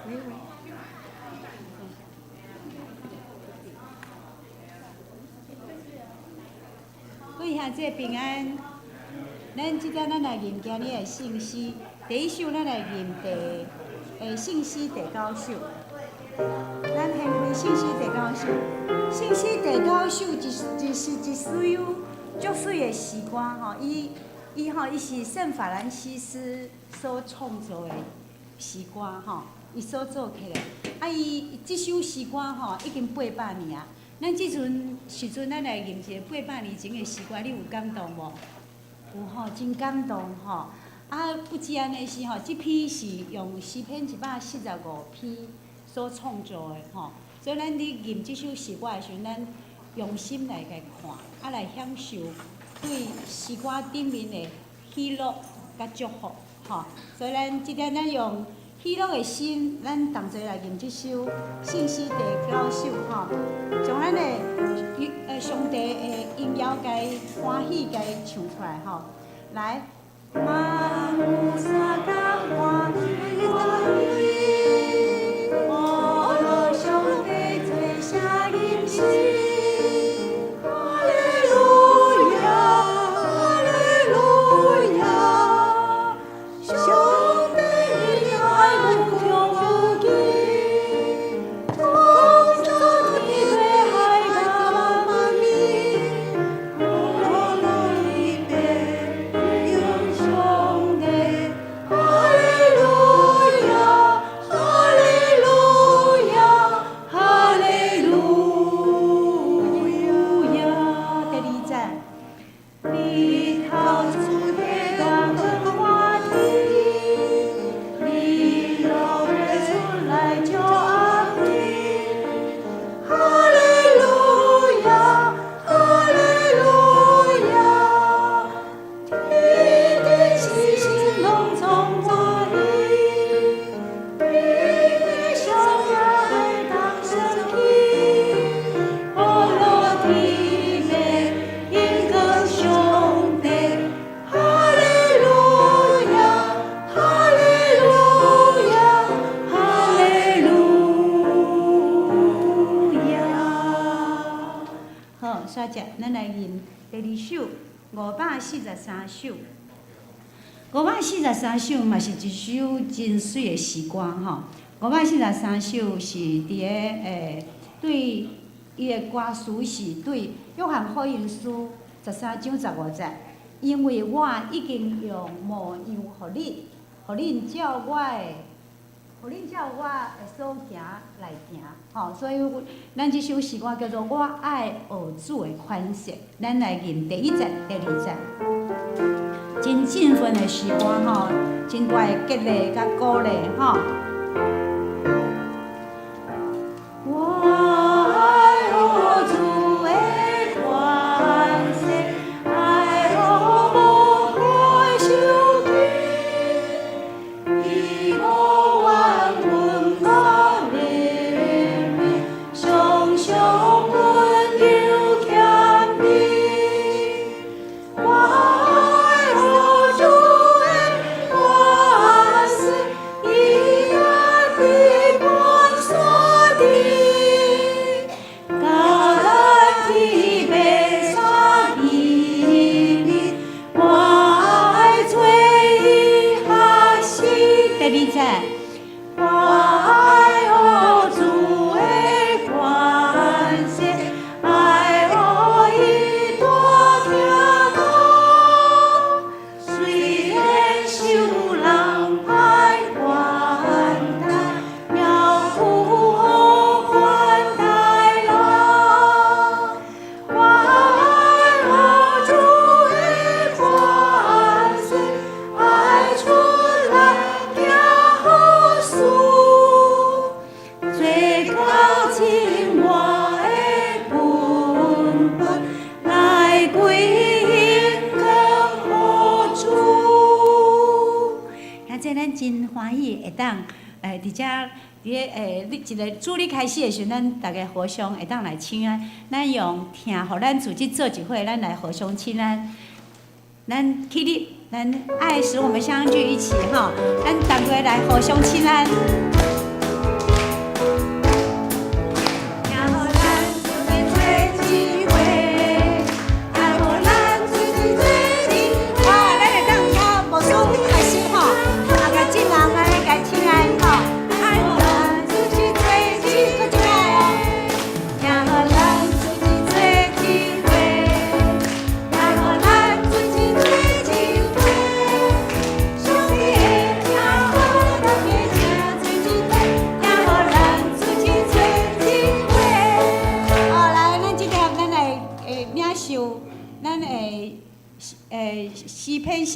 喂喂。各位兄姊平安，咱這點咱來吟今日的聖詩，第一首咱來吟聖詩第九首。咱先開聖詩第九首，聖詩第九首一是一首足媠的詩歌吼，伊吼伊是聖法蘭西斯所創作的詩歌吼，伊所做起來。啊，伊這首詩歌吼已經800年啊。咱這陣時陣，咱來吟一個八百年前的詩歌，你有感動無？有吼，真感動吼。啊，不止按呢是吼，這篇是用詩篇145篇所創作的吼。所以咱佇吟這首詩歌的時陣，咱用心來共看，啊來享受對詩歌頂面的喜樂佮祝福吼。所以咱這點咱用喜樂的心，咱同齊來吟這首聖詩第九首吼，將咱的上帝的榮耀共歡喜共唱出來吼。來，萬有三甲歡喜哦，上帝齊聲吟詩，哈利路亞，哈利路亞，上帝的愛無窮無盡，創造天地海佮萬物，羅天地榮上帝，哈利路亞，哈利路亞，哈利路亞。第二節，日頭出地當歡天，日落日出來照暗暝，哈利路亞，哈利路亞，天地星星攏總歡喜，天地相愛當升起，阿羅天的榮光上帝，哈利路亞，哈利路亞，哈利路亞。好，煞只，咱來吟第二首543首。543首嘛是一首真媠的詩歌吼。五百四十三首是佇个對伊的歌詞是對約翰福音書13章15節，因為我已經用模樣予恁，予恁照我的，予恁照我的所行來行，吼。所以咱這首詩歌叫做《我愛學主的款式》，咱來吟第一節、第二節，真振奮的詩歌吼，真大的激勵佮鼓勵吼。我愛學主的款式，愛學無可受氣，伊無怨阮我憐憫，常常溫柔謙卑。我愛學主的款式，伊行佇磐山頂，佮咱天父相見面，我愛做伊學習。第二節，我愛學主的款式，愛學伊大聽講，雖然受人歹款待，也有好款待人。我愛學主的款式，愛出來行好事，做到盡我的本分，來歸榮光予主。兄姊，咱真歡喜會當佇遮佇咧一個主日開始的時陣，咱逐家互相會當來請安。咱用疼，予咱自己做一伙，咱來互相請安。咱起立，咱愛使我們相聚一起吼，咱逐家來互相請安。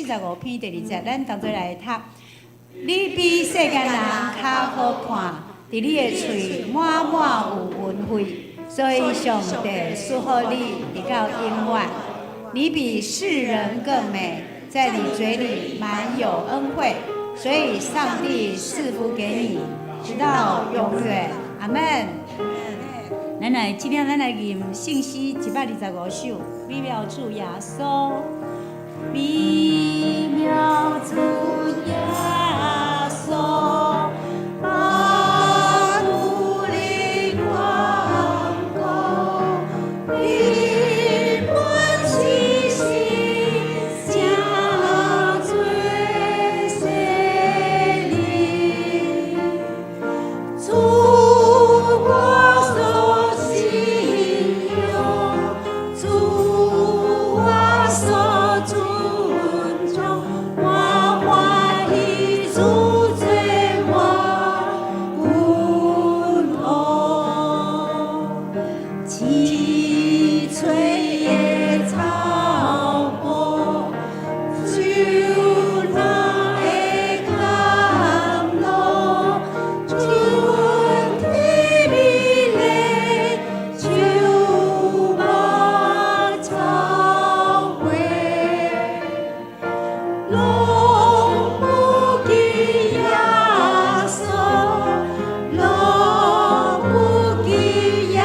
45篇第二節，咱同齊來讀。你比世間人較好看，佇你的喙滿滿有恩惠，所以上帝賜福你，直到永遠。你比世人更美，在你嘴裡滿有恩惠，所以上帝賜福給你，直到永遠。阿門。咱來，這領咱來吟聖詩125首，美妙主耶穌，美妙主耶穌，百度的廣告，你本是心，正做細膩，主我所信仰，主我所尊重，我歡喜主做我君王，青翠的草坡，酒若會甘露，春天美麗，秋馬草花，攏不及耶穌，攏不及耶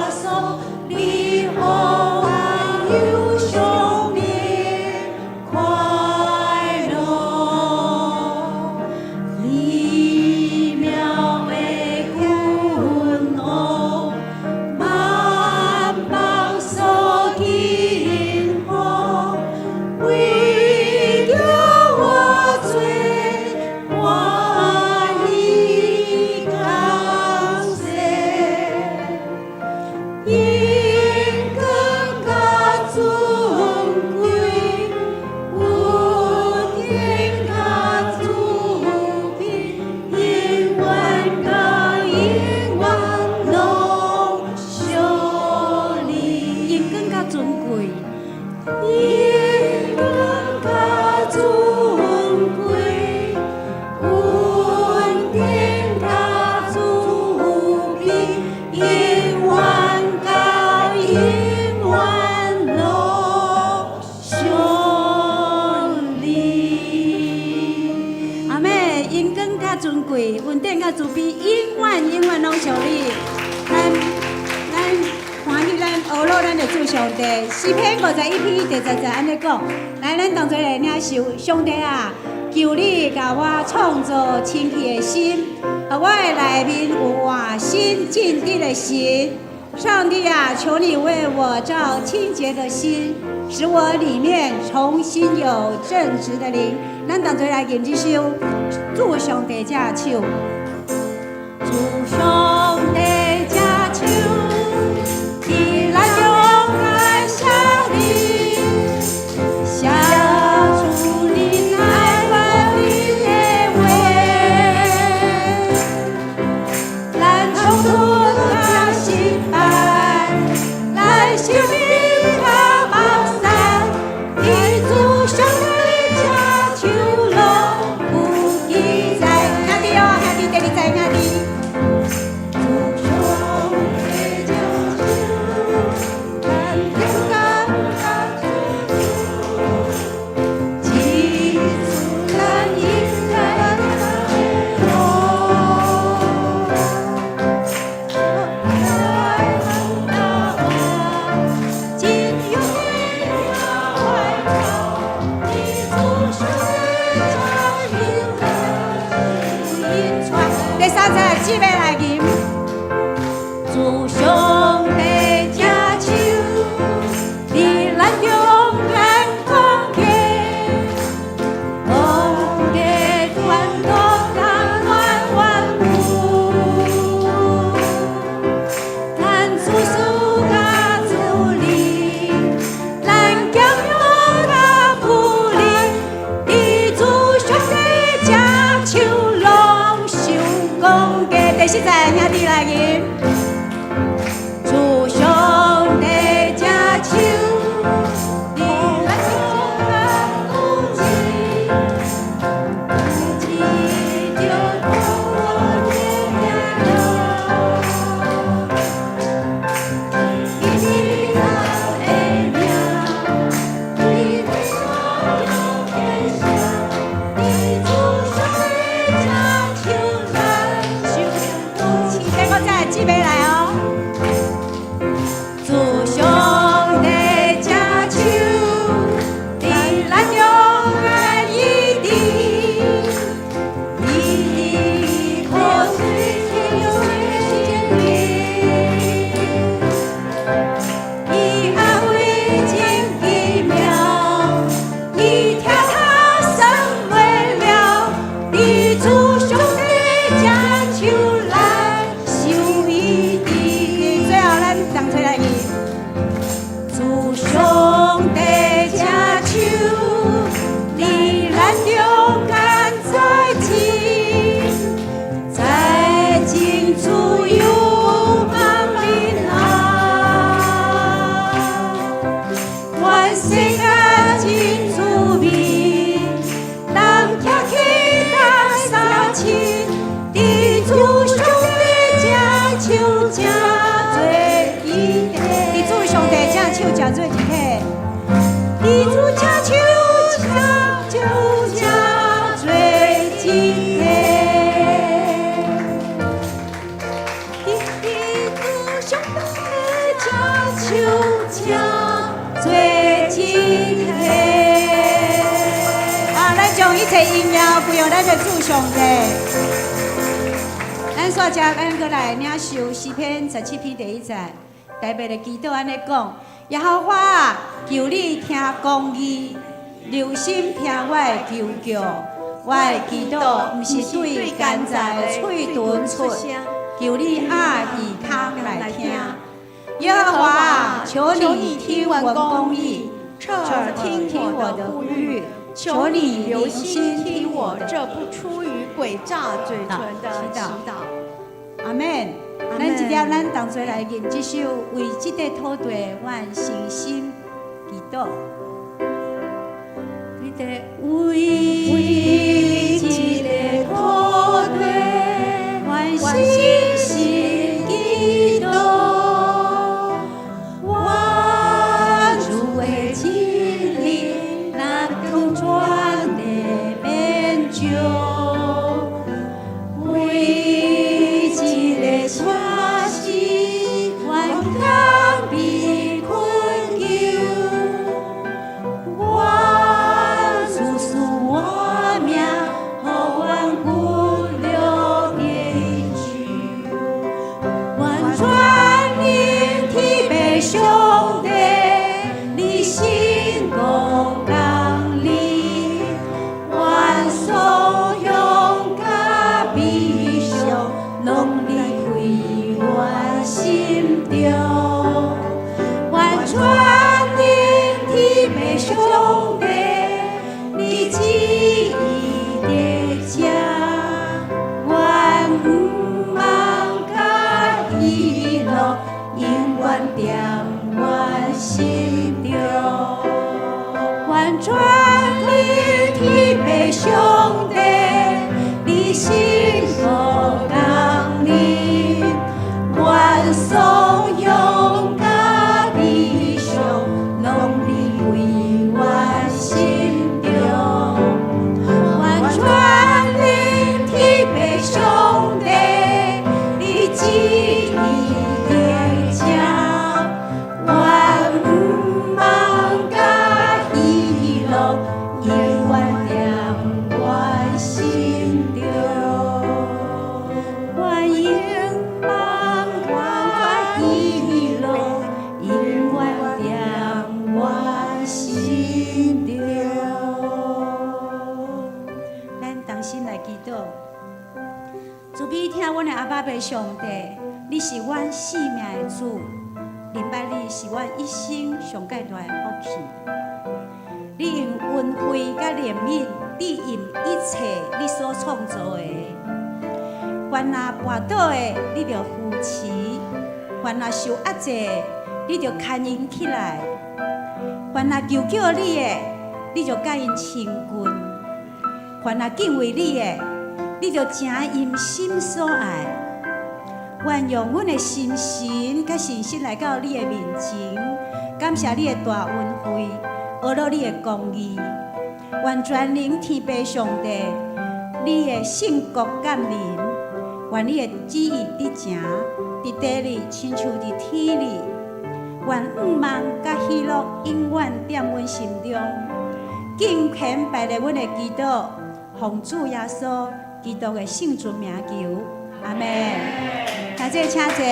穌，你予我有生命快樂，美妙的君王，萬邦所敬奉，為著我罪，歡喜降生。榮光佮尊貴，恩典佮慈悲，永遠到永遠攏屬你。榮光佮尊貴，榮光佮尊貴，恩典佮慈悲，永遠到永遠攏屬你。阿們，榮光佮尊貴，恩典佮慈悲，永遠永遠攏屬你。咱歡喜咱呵咾咱的主上帝，詩篇51篇第10節按呢講，來，咱同齊來領受。上帝啊，求你共我創造清氣的心，予我的內面有換新正直的神。上帝啊，求你為我造清潔的心，使我裡面重新有正直的靈。咱同齊來吟這首《主上帝這手》。主上帝這手，佇咱中間寫你，寫出你愛萬民的話。咱衝突佮失敗，咱生命較茫然，佇主上帝這手攏有記載。兄弟哦，兄弟，第二節兄弟。主上帝這手，咱中間指出咱應該的路。真勇的主上帝這手第三節，姊妹來吟。主上帝這手，佇咱中間講起，講起傳道咱萬萬有，咱自私佮自利，咱驕傲佮不利，佇主上帝這手攏受攻擊。第四節，兄弟來吟。主上帝這手，佇咱中間。食做一體。彼此請手，請手請做一體。彼此相愛，請手請做一體。啊，咱將一切榮耀歸予咱的主上帝。咱煞遮，咱閣來領受詩篇17篇第一節，特別的祈禱按呢講：耶和華啊，求你聽公義，留心聽我的求叫。我的祈禱毋是對奸詐的喙唇出，求你掩耳孔來聽。耶和華啊，求你聽聞公義，側耳聽我的呼籲，求你留心聽我這不出於詭詐嘴唇的祈禱。阿們。咱這粒咱同齊來吟這首為這塊土地，阮誠心祈禱。為這塊土地，阮誠心祈禱。願主的真理，若向全地遍照。為這个城市，阮謙卑懇求。願主賜活命，予阮骨力得救。願全能天父上帝，你聖國降臨，願頌揚佮悲傷，攏離開阮心中。願全能天父上帝，你旨意得成，願向望佮喜樂，永遠踮阮心中。願全能天父上帝，你聖國降臨，願頌揚佮悲傷，攏離開阮心中。願全能天父上帝，你旨意得成，願向望佮喜樂，永遠踮阮心中。願仰望佮喜樂，永遠踮阮心中。咱同心來祈禱。慈悲疼阮的阿爸父上帝，你是阮性命的主，認捌你是阮一生上蓋大的福氣。你用恩惠佮憐憫，指引一切你所創造的。凡若跋倒的，你就扶持；凡若受壓制的，你就牽𪜶起來；凡若求叫你的，你就佮𪜶親近；凡若敬畏你的，你就成𪜶心所愛。願用阮的心神佮信心來到你的面前，感謝你的大恩惠，呵咾你的公義。願全能天父上帝，你的聖國降臨，願你的旨意得成，佇地裡親像佇天裡。願向望佮喜樂永遠踮阮心中。敬虔擺列阮的祈禱，奉主耶穌基督的聖尊名求，阿們。大家請坐。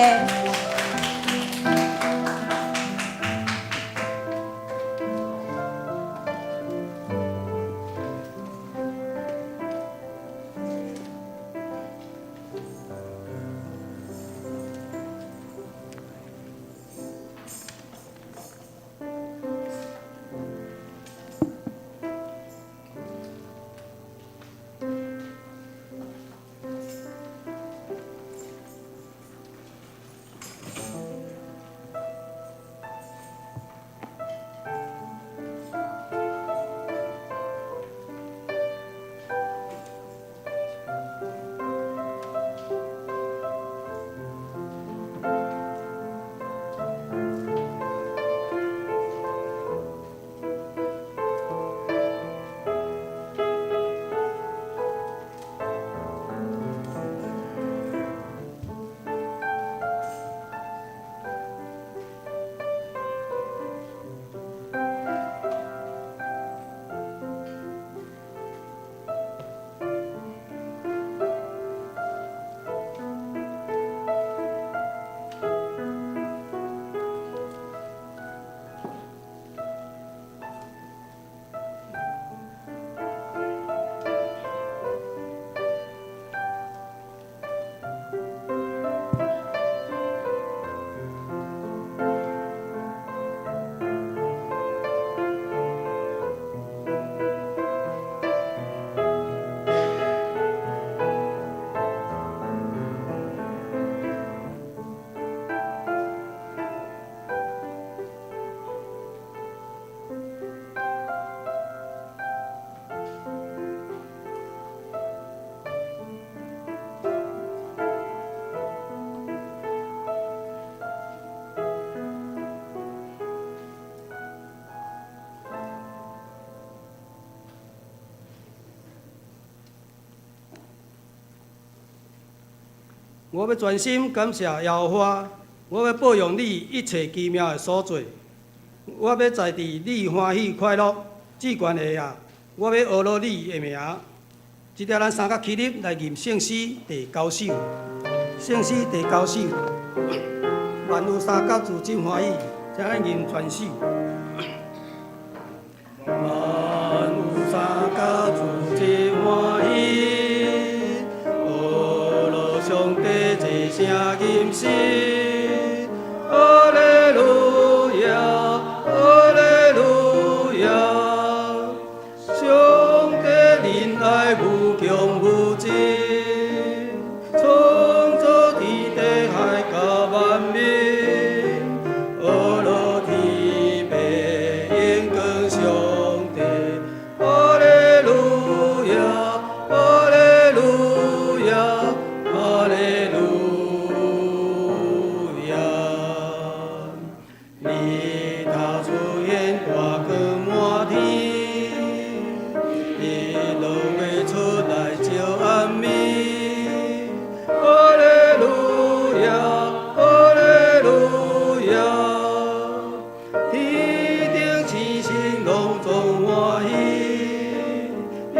我欲專心感謝耶和華，我欲報揚你一切奇妙的所做。我欲在佇你歡喜快樂，至懸的啊！我欲阿羅你的名。這條咱三甲起立來吟聖詩第九首，聖詩第九首，萬有三甲主真歡喜，請咱吟全首。萬有三甲主真歡喜，阿羅上帝齊聲吟詩，哈利路亞，哈利路亞，上帝仁愛無窮無盡，創造天地海佮萬民，阿羅天父榮光上帝，哈利路亞，哈利路亞，哈利路亞。日頭出現大光滿天，日落月出來照暗暝。哈利路亞，哈利路亞，天頂星星攏總歡喜，𪜶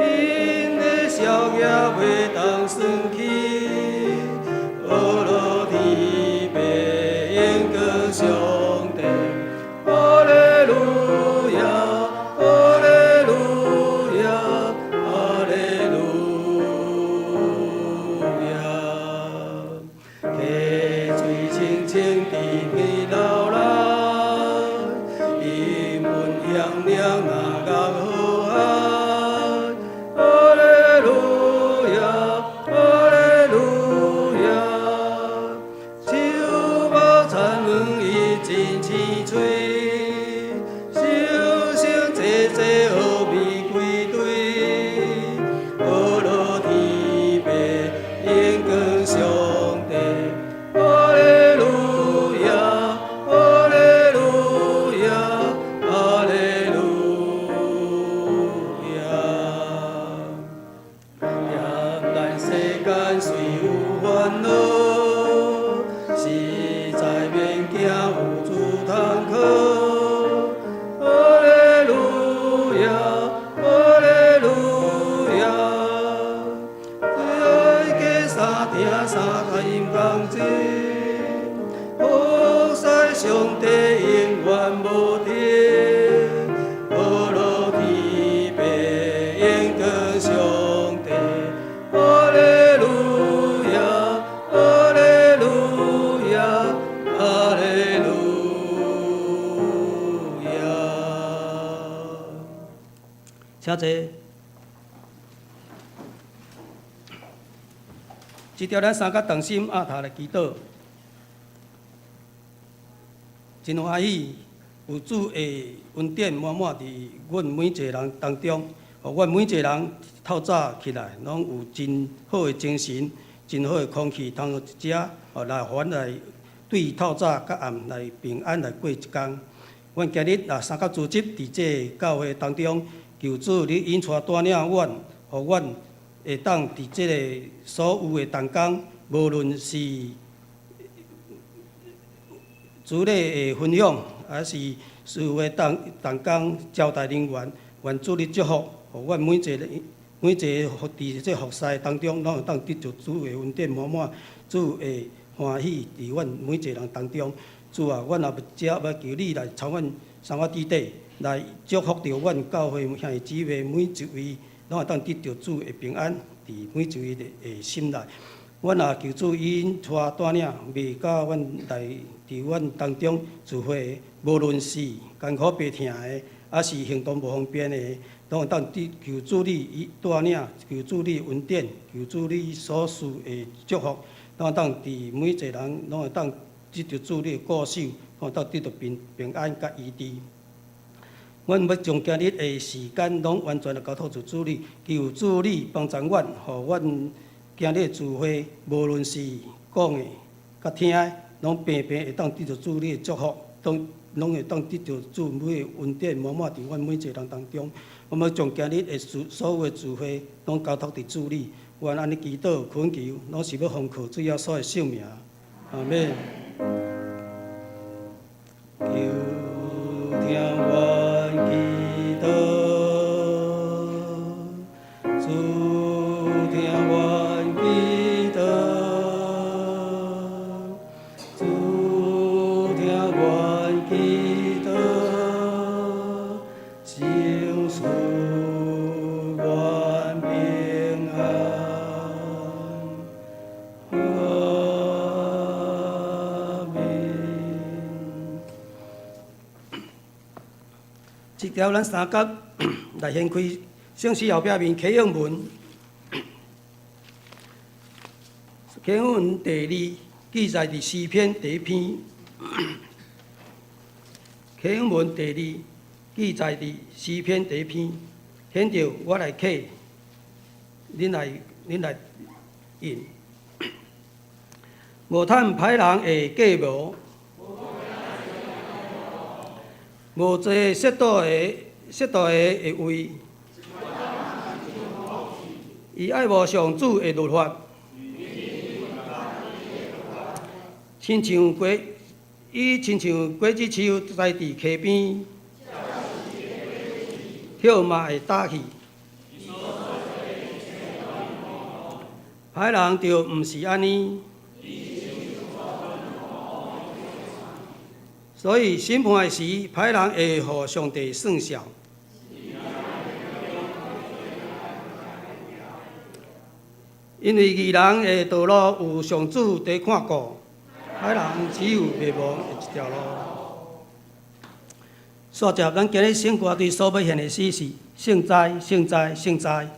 的數額袂當算起。阿羅天父榮光上帝，哈利路亞，哈利路亞，哈利路亞。溪水清清直天流來，陰雲響亮那樂好海。哈利路亞，哈利路亞，樹木田園伊真青翠，星星濟濟好美歸隊。阿羅天父榮光上帝，哈利路亞，哈利路亞，哈利路亞。踮咱世間雖有煩惱，實在免驚有主通靠。哈利路亞，哈利路亞，愛過三聽三甲音同齊，服侍上帝永遠無停。阿羅天父榮光上帝，哈利路亞，哈利路亞，哈利路亞。請坐。這條咱三甲同心阿頭來祈禱，真歡喜有主的恩典滿滿佇阮每一个人當中，予阮每一個人透早起來，攏有真好的精神，真好的空氣，通佇遮哦來，予阮來對透早到暗來平安來過一工。阮今日啊三甲聚集佇這个教會當中，求主你引帶帶領阮，予阮會當佇這个所有的同工，無論是主禮的分享，還是事務同同工招待人員，願主你祝福，予阮每一个每一个服佇這服侍當中，攏會當得著主的恩典滿滿，主的歡喜佇阮每一個人當中。主啊，阮也欲遮欲求你來參阮生活底底，來祝福著阮教會兄弟姊妹每一位，攏會當得著主的平安，佇每一位的心內。阮也求主引帶帶領，未佮阮來佇阮當中聚會，無論是艱苦病疼的，抑是行動無方便的，攏會當得求主你帶領，求主你恩典，求主你所賜的祝福，攏會當佇每一個人，攏會當得著主你的顧守，攏會當得著平平安佮醫治。阮欲將今日的時間攏完全的交託予主你，求主你幫助阮，予阮今日聚會，無論是講的、佮聽的，攏平平會當得著主你的祝福，當攏會當得著主每个恩典滿滿佇阮每一個人當中。我們將今日的所有的聚會攏交託佇主你，阮按呢祈禱懇求，攏是欲奉靠主耶穌的聖名。阿們。求聽阮祈禱，主聽阮祈禱，主聽阮祈禱，成賜阮平安。阿們。這條咱三甲來掀開聖詩後壁面啟應文，啟應文第二記載佇詩篇第一篇，啟應文第二記載佇詩篇第一篇，現著我來啟，恁來應。無趁歹人的計謀，無坐褻惰的位，伊愛慕上主的律法，伊親像果子樹栽佇溪邊，葉嘛會焦去。歹人就毋是按呢，所以審判的時，歹人會予上帝算數。因為義人的道路有上主佇看顧，歹人只有滅亡的一條路。煞接咱今日聖歌隊所欲獻的詩是聖哉，聖哉，聖哉。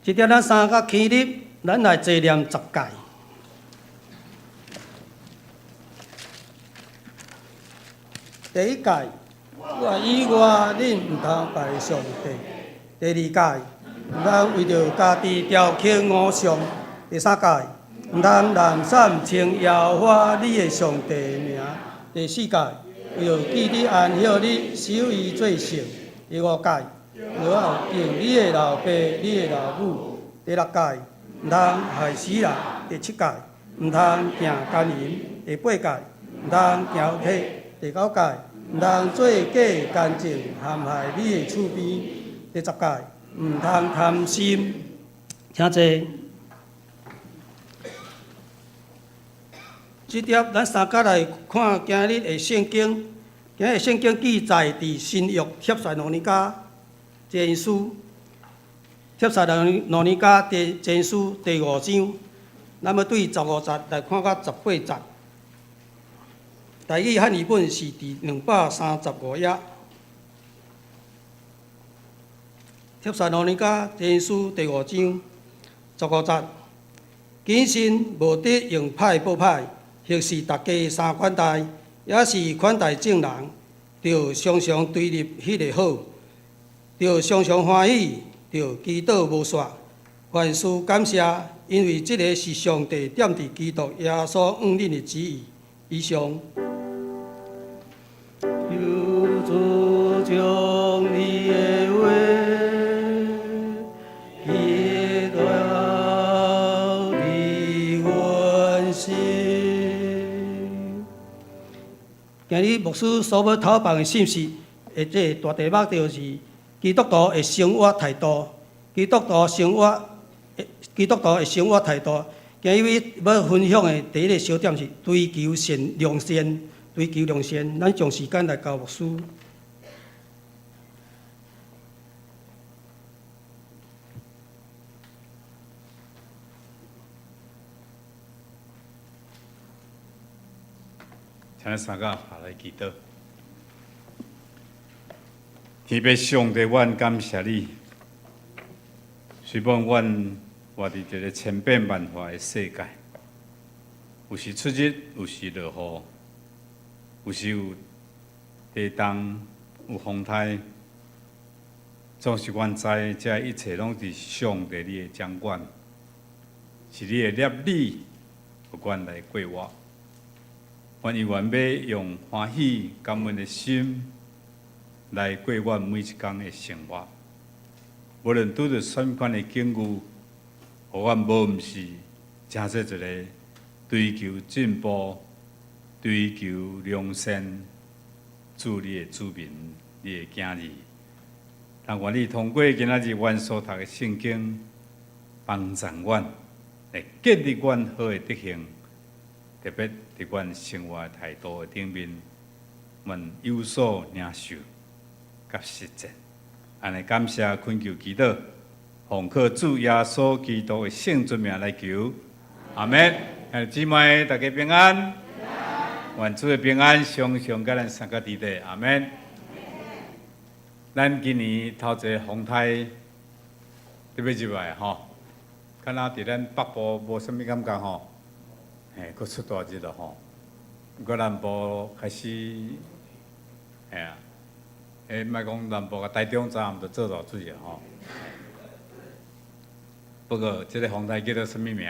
這點咱三甲起立，咱來齊念十誡。第一誡，我以外，恁毋通拜上帝。第二誡，毋通為著家己雕刻偶像。第三誡，毋通濫散稱耶和華你的上帝名。第四誡，為著記得安息日，守伊做聖。第五誡，著愛敬你的老爸、你的老母。第六誡，毋通害死人。第七誡，毋通行姦淫。第八誡，毋通行騙。第九誡，毋通做假見證，陷害你的厝邊。第十誡，毋通貪心。請坐。這帖咱三角來看今日的聖經，今日聖經記載佇新約帖撒羅尼迦前書，帖撒羅尼迦第前書第五章，咱欲對十五節來看到十八節。台語漢語本是佇235頁。帖撒羅尼迦前書第五章十五節，謹慎無得用歹報歹，或是大家相款待，抑是款待眾人，著常常追入彼个好，著常常歡喜，著祈禱無煞，凡事感謝，因為這个是上帝踮佇基督耶穌向恁的旨意。以上。求主將你的話記牢佇阮心。今日牧師所欲投放的信息，的這個大題目就是基督徒的生活態度。基督徒生活，基督徒的生活態度。今日欲分享的第一個小點是追求善良善，追求良善。咱將時間來交牧師。請咱三個來祈禱。天父上帝，阮感謝你。雖罔阮活佇一个千變萬化的世界，有時出日，有時落雨，有時有地動，有風颱，總是阮知，這一切攏是上帝你的掌管，是你的立意，予阮來過活。阮猶原欲用歡喜感恩的心來過阮每一工的生活。無論拄著啥物款的境遇，予阮無毋是成做一个追求進步、追求良善、主你的子民、你的囝兒。但願你通過今仔日阮所讀的聖經，幫助阮來建立阮好的德行，特別佇阮生活態度的頂面，阮有所領受佮實踐。按呢感謝懇求祈禱，奉靠主耶穌基督的聖尊名來求，阿們。兄弟姊妹，大家平安，願主的平安常常佮咱相佮佇咧，阿們。咱今年頭一个風颱特別入來吼，敢若佇咱北部無啥物感覺吼，嘿，閣出大熱了吼，毋過南部開始，嘿啊。欸，莫講南部佮台中昨暗就做落水啊吼。不過，這个風颱叫做啥物名？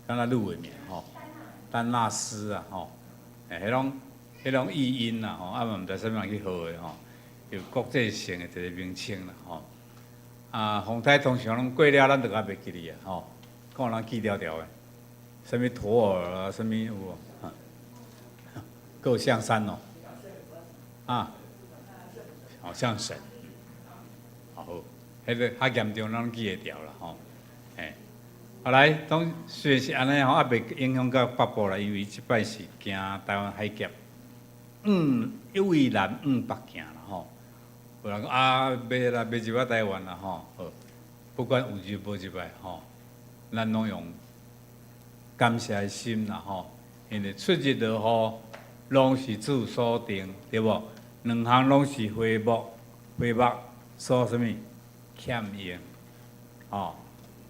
敢若女的名吼，丹納斯啊吼，欸，彼攏譯音啦吼，啊嘛毋知啥物人去號的吼，有國際性的一个名稱啦吼。啊，風颱通常攏過了，咱就較袂記得啊吼，看人記牢牢的，啥物陀爾啊，啥物有無？夠象山哦，啊，好像神，好，彼个較嚴重，咱攏記會牢啦吼，嘿，後來當雖然是按呢吼，猶未影響到北部啦，因為這擺是經台灣海峽，為南往北行啦吼。有人講啊，袂啦，袂入來台灣啦吼，好，不管有入無入來吼，咱攏用感謝的心啦吼，因為出日落雨。攏是主所定，對無？兩項攏是花木，花木所啥物欠用，吼！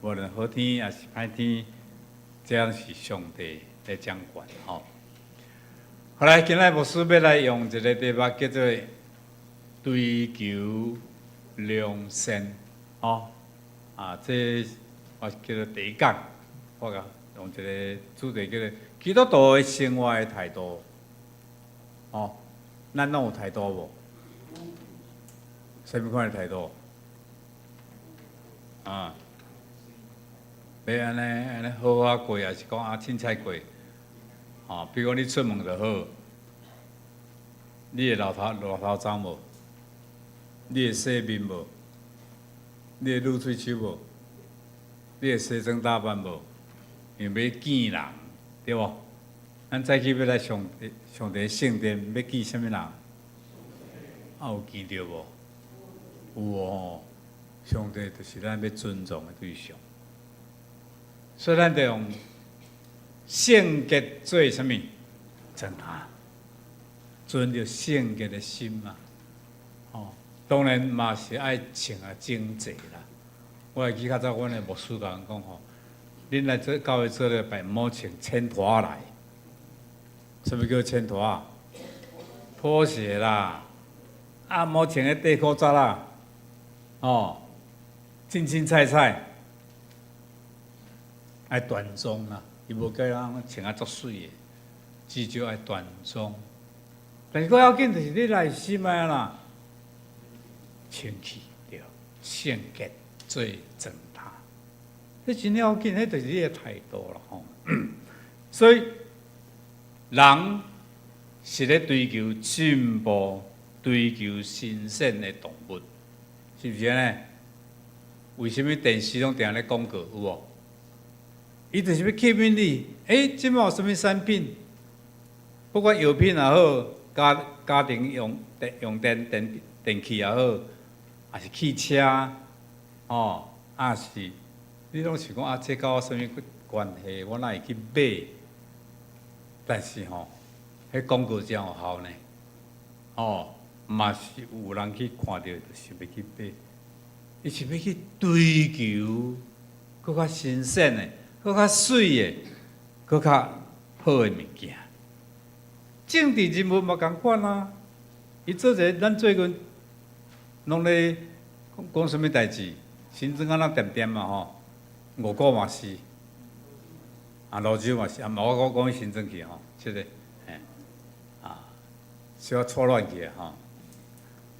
無論好天抑是歹天，這樣是上帝咧掌管，吼！好來，今仔牧師欲來用一个題目叫做追求良善，吼啊，這我叫做第一講，我共用一个主題叫做基督徒的生活的態度，吼，咱攏有態度無？啥物款的態度？啊，欲按呢按呢好好過，抑是講啊凊彩過？吼，比如講你出門就好，你會留頭鬃無？你會洗面無？你會擼喙鬚無？你會西裝打扮無？因為欲見人，對無？咱早起欲來上帝上帝聖殿，欲見啥物人？啊，有見著無？有哦，上帝就是咱欲尊重的對象，所以咱就用聖潔做啥物？裝扮，存著聖潔的心嘛。吼，當然嘛是愛穿啊整齊啦。我會記較早，阮的牧師共阮講吼，恁來做教會做禮拜，毋好穿淺拖來。啥物叫淺拖仔？拖鞋啦，啊，毋好穿彼短褲仔啦，吼，凊凊彩彩，愛端莊啦。伊無叫人穿啊足媠的，至少愛端莊。但是閣要緊就是你內心愛按怎清氣對，聖潔做裝扮，這真要緊，彼就是你的態度啦吼。所以人是咧追求進步、追求新鮮的動物，是毋是按呢？為啥物電視攏定咧廣告有無？伊就是欲吸引你，欸，這擺有啥物產品？不管藥品也好，家庭用電器也好，抑是汽車，吼，抑是你攏想講啊，這佮我啥物關係？我哪會去買？但是吼，彼廣告真有效呢，吼，嘛是有人去看著，就想欲去買。伊是欲去追求閣較新鮮的、閣較媠的、閣較好的物件。政治人物嘛仝款啊，伊做一个，咱最近攏咧講講啥物代誌？新莊敢若恬恬嘛吼，五股嘛是，啊蘆洲嘛是，啊無我講講新莊去吼，這个，嘿，啊，小可錯亂去啊吼，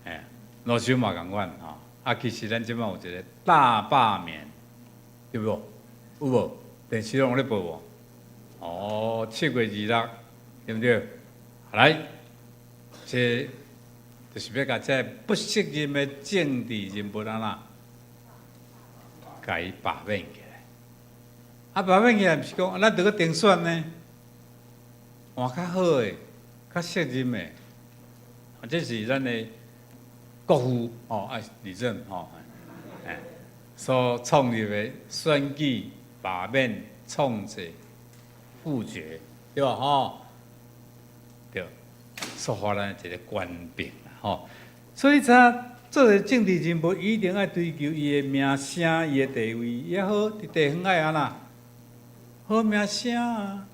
嘿，蘆洲嘛仝款吼，啊其實咱這擺有一個大罷免，對無？有無？電視攏咧報無？哦，7月26，對毋對？來，這就是欲共這不適任的政治人物按怎，共伊罷免起來。啊，罷免起來，毋是講咱著閣重選呢？換較好的、較適任的，啊，這是咱的國父吼，啊，李政吼，哎，所創立的選舉罷免創制複決，對吧？吼，對，所予咱一個權柄啦，吼。所以知影做一个政治人物，伊一定愛追求伊的名聲、伊的地位也好，佇地方愛按怎好名聲啊，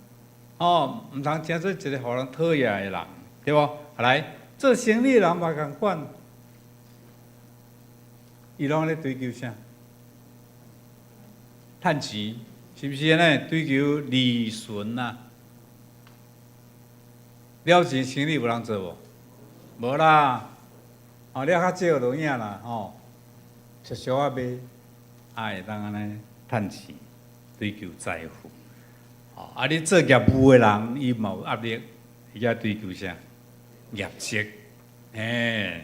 吼，毋通成做一个予人討厭的人，對無？來，做生意的人嘛仝款，伊攏咧追求啥？趁錢，是毋是按呢？追求利潤啊！了錢生意有人做無？無啦，哦，了較少就有影啦，吼，俗俗仔賣，啊會當按呢趁錢，追求財富。哦，啊，你做業務的人，伊嘛有壓力，伊愛追求啥？業績，嘿，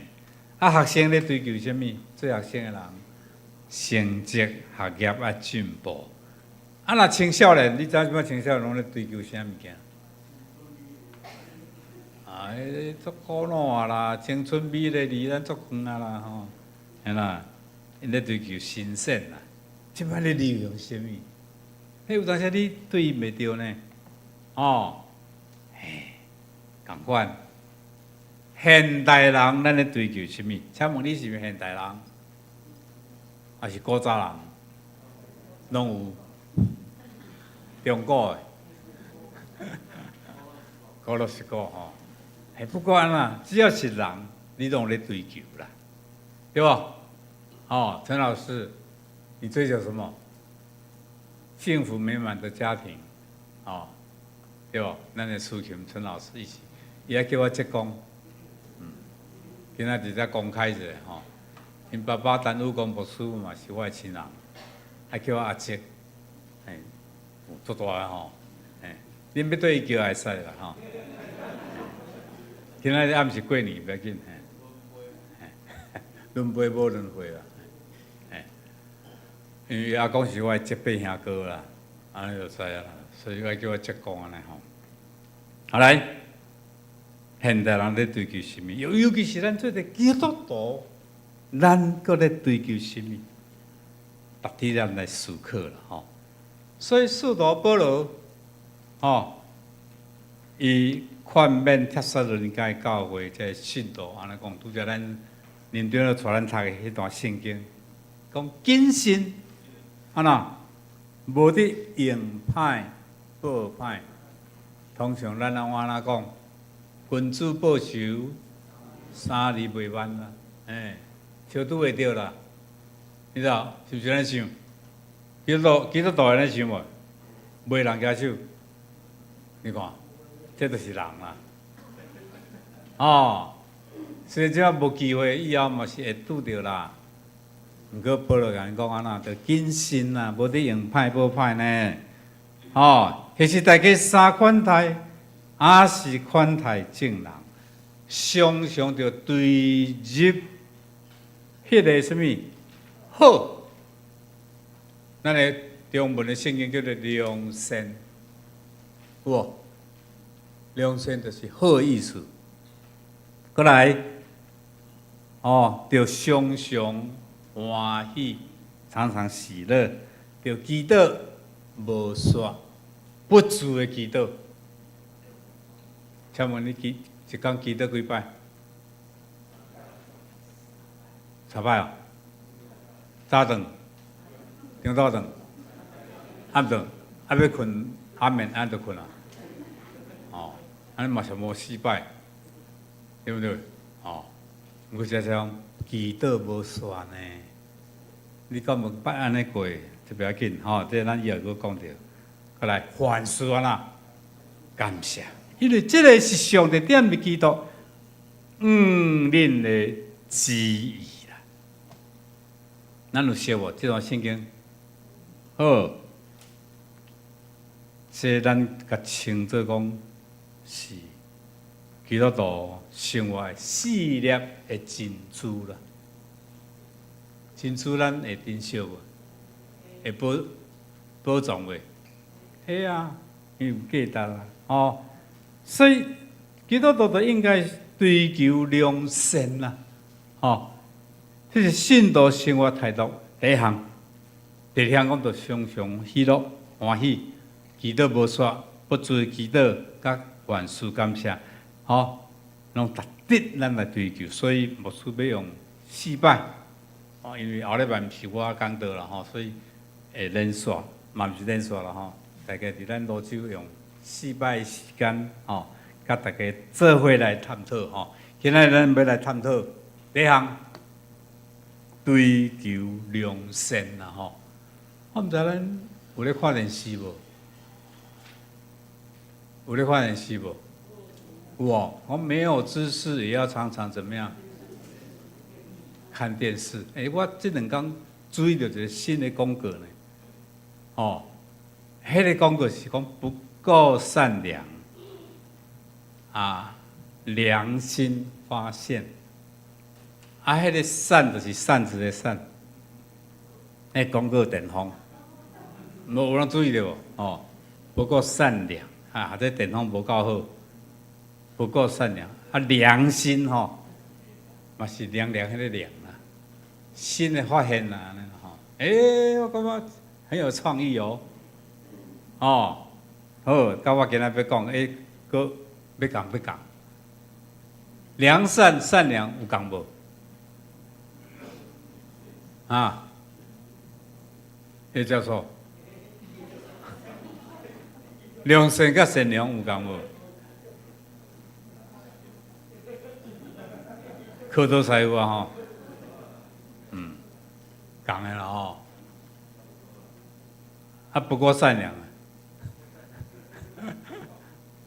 啊，學生咧追求啥物？做學生的人，成績、學業愛進步。啊，若青少年，你知影這擺青少年攏咧追求啥物件？啊，彼個足古老啊啦，青春美麗離咱足遠啊啦吼，嘿啦，𪜶咧追求新鮮啦。這擺咧流行啥物？彼有當時你對伊袂著呢？哦，嘿，仝款。現代人咱咧追求啥物？請問你是毋是現代人？抑是古早人？攏有。中古的。歌攏是歌吼。嘿，不管啦，只要是人，你攏咧追求啦，對無？哦，陳老師，你追求什麼？幸福美滿的家庭，哦，對無？咱的司琴陳老師一起，伊愛叫我浙江，今仔佇遮公開一下吼。𪜶爸爸陳宇光牧師嘛是我的親人，愛叫我阿叔，嘿，有足大个吼，嘿，恁欲對伊叫會使啦吼。今仔日猶毋是過年，袂要緊，嘿，輪輩無輪迴啦，嘿，因為阿公是我的叔伯兄哥啦，按呢就知影啦，所以愛叫我叔公按呢吼。好來，現代人咧追求啥物？尤其是咱做者基督徒，咱閣咧追求啥物？值得咱來思考啦吼。所以使徒保羅，吼，伊勸勉帖撒羅尼迦教會這個信徒，按呢講，拄才咱林長老帶咱讀的彼段聖經，講謹慎，按怎？無得用歹報歹。通常咱攏按怎講？君子報仇，三日未晚啦，欸，相拄會著啦，你知道是毋是按呢想？基督徒按呢想無？袂人舉手，你看，這就是人啦。哦，雖然這無機會，以後嘛是會拄著啦。毋過保羅共𪜶講按怎，著謹慎啦，無得用歹報歹呢。哦，彼是大家三款待，抑是款待眾人，常常著追入彼个啥物好。咱的中文的聖經叫做良善，有無？良善就是好意思。閣來，哦，著常常歡喜，常常喜樂，著祈禱無煞，不住的祈禱。請問你祈一工祈禱幾擺？十擺哦。早頓、中晝頓、暗頓，啊欲睏暗暝按就睏啊。哦，按呢嘛是無四擺，對毋對？哦，毋過這種祈禱無煞呢。你敢有捌按呢過？這袂要緊吼，這咱以後閣講著。閣來，凡事按怎感謝，因為這个是上帝踮佇基督應恁的旨意啦。咱有熟無？這段聖經好，這咱共稱做講是基督徒生活的四粒的珍珠啦。珍珠咱會珍惜無？會保藏袂？會啊，因為有價值啦，吼。所以基督徒就應該追求良善啦，吼。這是信徒生活態度第一項。第二項講著常常喜樂歡喜，祈禱無煞，不住祈禱，佮凡事感謝，吼，攏值得咱來追求。所以牧師欲用四擺，哦，因為後禮拜毋是我講道啦，吼，所以會連續，嘛毋是連續啦，吼。大家佇咱蘆洲用四擺時間，吼，佮大家做伙來探討，吼。今仔日咱欲來探討第一項，追求良善啦，吼。我毋知咱有咧看電視無？有咧看電視無？有哦。我沒有知識也要常常怎麼樣？看電視。欸，我這兩工注意著一個新的廣告呢。哦，彼个廣告是講不夠善良啊，良心發現。啊，彼个扇就是扇子的扇，彼廣告電風，無有人注意著無？哦，不夠善良啊，這電風無夠好，不夠善良。啊，良心吼，嘛是涼涼彼个良啦，新的發現啦，吼。欸，我感覺很有創意哦。哦，好，佮我今仔欲講，欸，閣欲共欲共。良善善良有仝無？啊？彼叫做良善佮善良有仝無？考倒師有啊吼？仝的啦吼。啊，不過善良啊。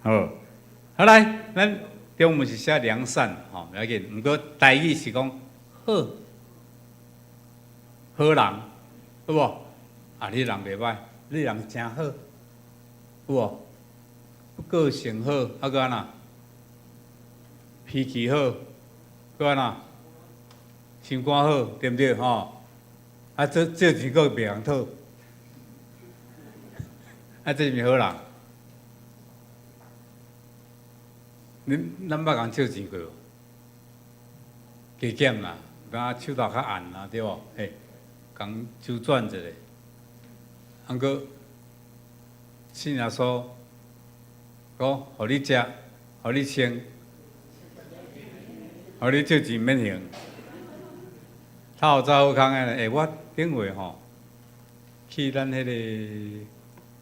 好，好來，咱中文是寫良善吼，無要緊。毋過台語是講好，好人，有無？啊，你人袂䆀，你人誠好，有無？個性好，啊閣按怎？脾氣好，閣按怎？心肝好，對毋對？吼？啊，這借錢閣袂曉討，啊，這是毋是好人？恁咱捌共借錢過無？加減啦，有當手頭較絚啦，對無？嘿，共周轉一下。毋過信耶穌講，予你食，予你穿，予你借錢免還。頭早好康的，欸，我頂月吼去咱彼个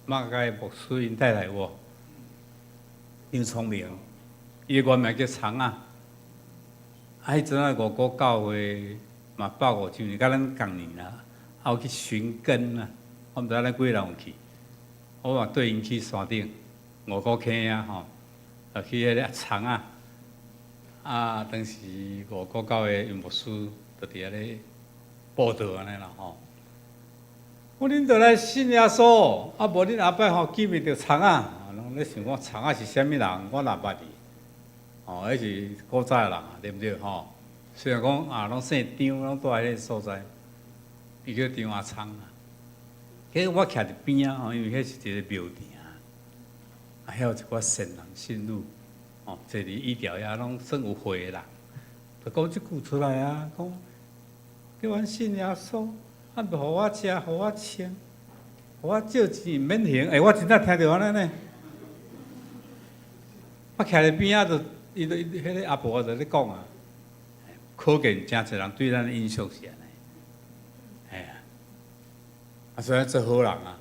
馬偕牧師𪜶太太有無？張聰明，伊的原名叫蒼仔。啊，彼陣仔五股教會嘛150周年，佮咱仝年啦，啊有去尋根啊，我毋知咱幾个人有去，我嘛綴𪜶去山頂五股坑仔吼，就去彼个蒼仔。啊，當時五股教會牧師就佇遐咧報道按呢啦吼。我恁著來信耶穌，啊無恁後擺吼見袂著蒼仔，攏咧想講蒼仔是啥物人，我哪捌伊。吼，彼是古早的人啊，對毋對？吼，雖然講啊，攏姓張，攏住佇彼個所在，伊叫張阿蒼啊。彼我徛佇邊仔吼，因為彼是一個廟埕啊，遐有一寡善男信女，吼，坐佇椅條遐攏算有慧的人，就講這句出來啊，講叫阮信耶穌，啊，無予我食，予我穿，予我借錢免還。欸，我真正聽著按呢呢。我徛佇邊仔就，伊就彼个阿婆就咧講啊，可見誠濟人對咱的印象是按呢。嘿啊，啊，所以做好人啊，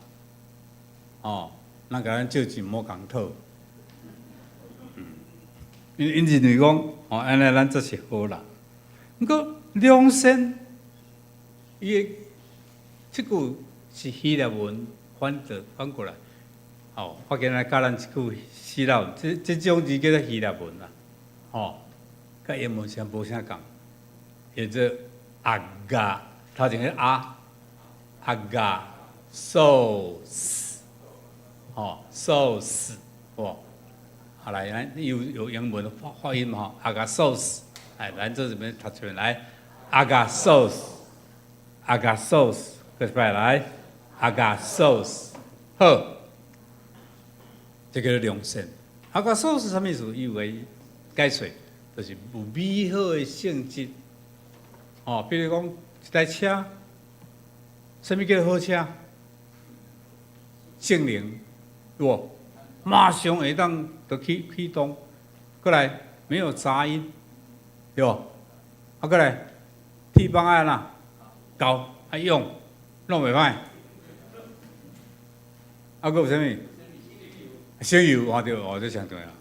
吼，咱共咱借錢毋好共討。𪜶𪜶認為講，吼，按呢咱這是好人。毋過良善，伊的這句是希臘文翻做翻過來，吼，我今日教咱一句希臘文，這這種字叫做希臘文啦，吼，佮英文上無啥仝，叫做阿嘎，頭前彼阿 ἀγαθός，吼，sos，哦，啊來，咱有有英文發發音吼，ἀγαθός，哎，咱這邊讀出來，ἀγαθός，ἀγαθός，閣一擺來，ἀγαθός，好，這个良善。ἀγαθός 是啥物意思？伊有個解釋，就是有美好的性質。哦，比如講一台車，啥物叫好車？性能，對無？馬上會當就啟啟動，閣來沒有雜音，對無？啊，閣來鐵板愛按怎厚愛用，攏袂歹。啊，閣有啥物？省油，哦對，哦這上重要。啊，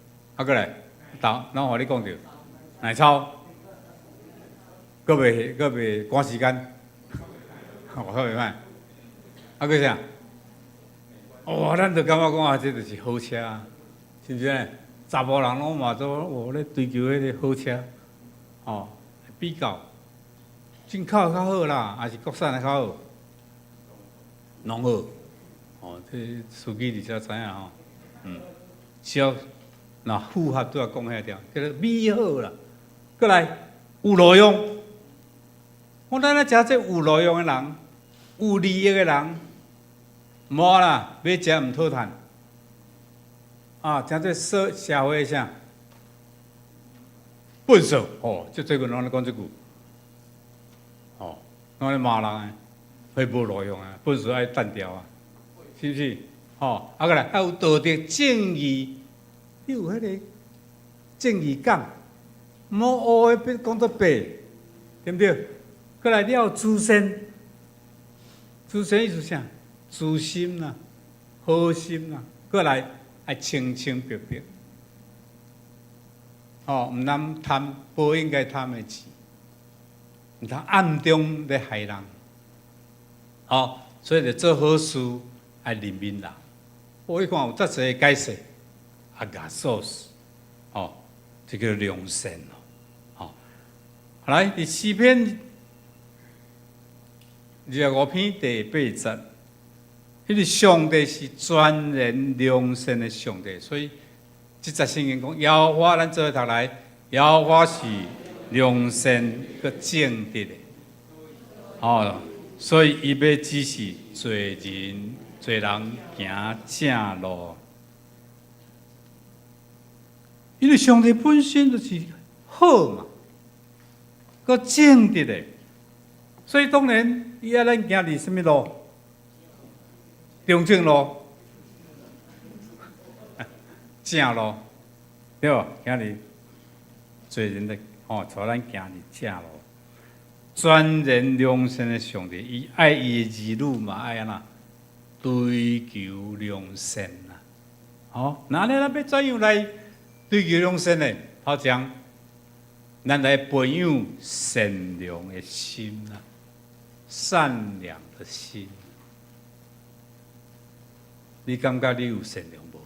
閣來，豆，攏予你講著，耐操，閣袂趕時間，我閣袂歹。啊，閣啥？哦，咱就感覺講啊，這就是好車，是毋是？查埔人攏嘛都哦咧追求彼個好車，哦，比較進口的較好啦，還是國產的較好？攏好，哦，這司機佇遮知影吼，只要若符合拄仔講彼條，叫做美好啦。閣來有路用，我咱咧誠濟有路用的人，有利益的人，無啦，欲食毋討趁，啊，誠濟社社會啥？糞埽，吼，這最近攏咧講這句，吼，攏咧罵人的，彼無路用啊，糞埽愛擲掉啊，是毋是？吼，啊，閣來，還有道德正義，你有彼个正義感，毋好烏的欲講做白，對毋對？閣來，你要有慈善，慈善意思啥？慈心啦，好心啦，閣來愛清清白白，吼，毋通貪無應該貪的錢。毋通暗中咧害人。吼，所以就做好事愛憐憫人。我你看有遮濟解釋，ἀγαθός，吼，這叫良善咯，吼。來，佇詩篇25篇第八節，彼個上帝是全然良善的上帝，所以這節聖經講，耶和華咱做伙讀來，耶和華是良善閣正直的，吼，所以伊欲指示罪人，罪人行正路，因為上帝本身就是好嘛，閣正直的，所以當然伊愛咱行佇啥物路？中正路、正路，對無？行佇罪人的吼，帶咱行佇正路。全然良善的上帝，伊愛伊的兒女嘛，愛按怎？追求良善啦，吼！那按呢咱欲怎樣來追求良善呢？頭前，咱來培養善良的心啦，善良的心。你感覺你有善良無？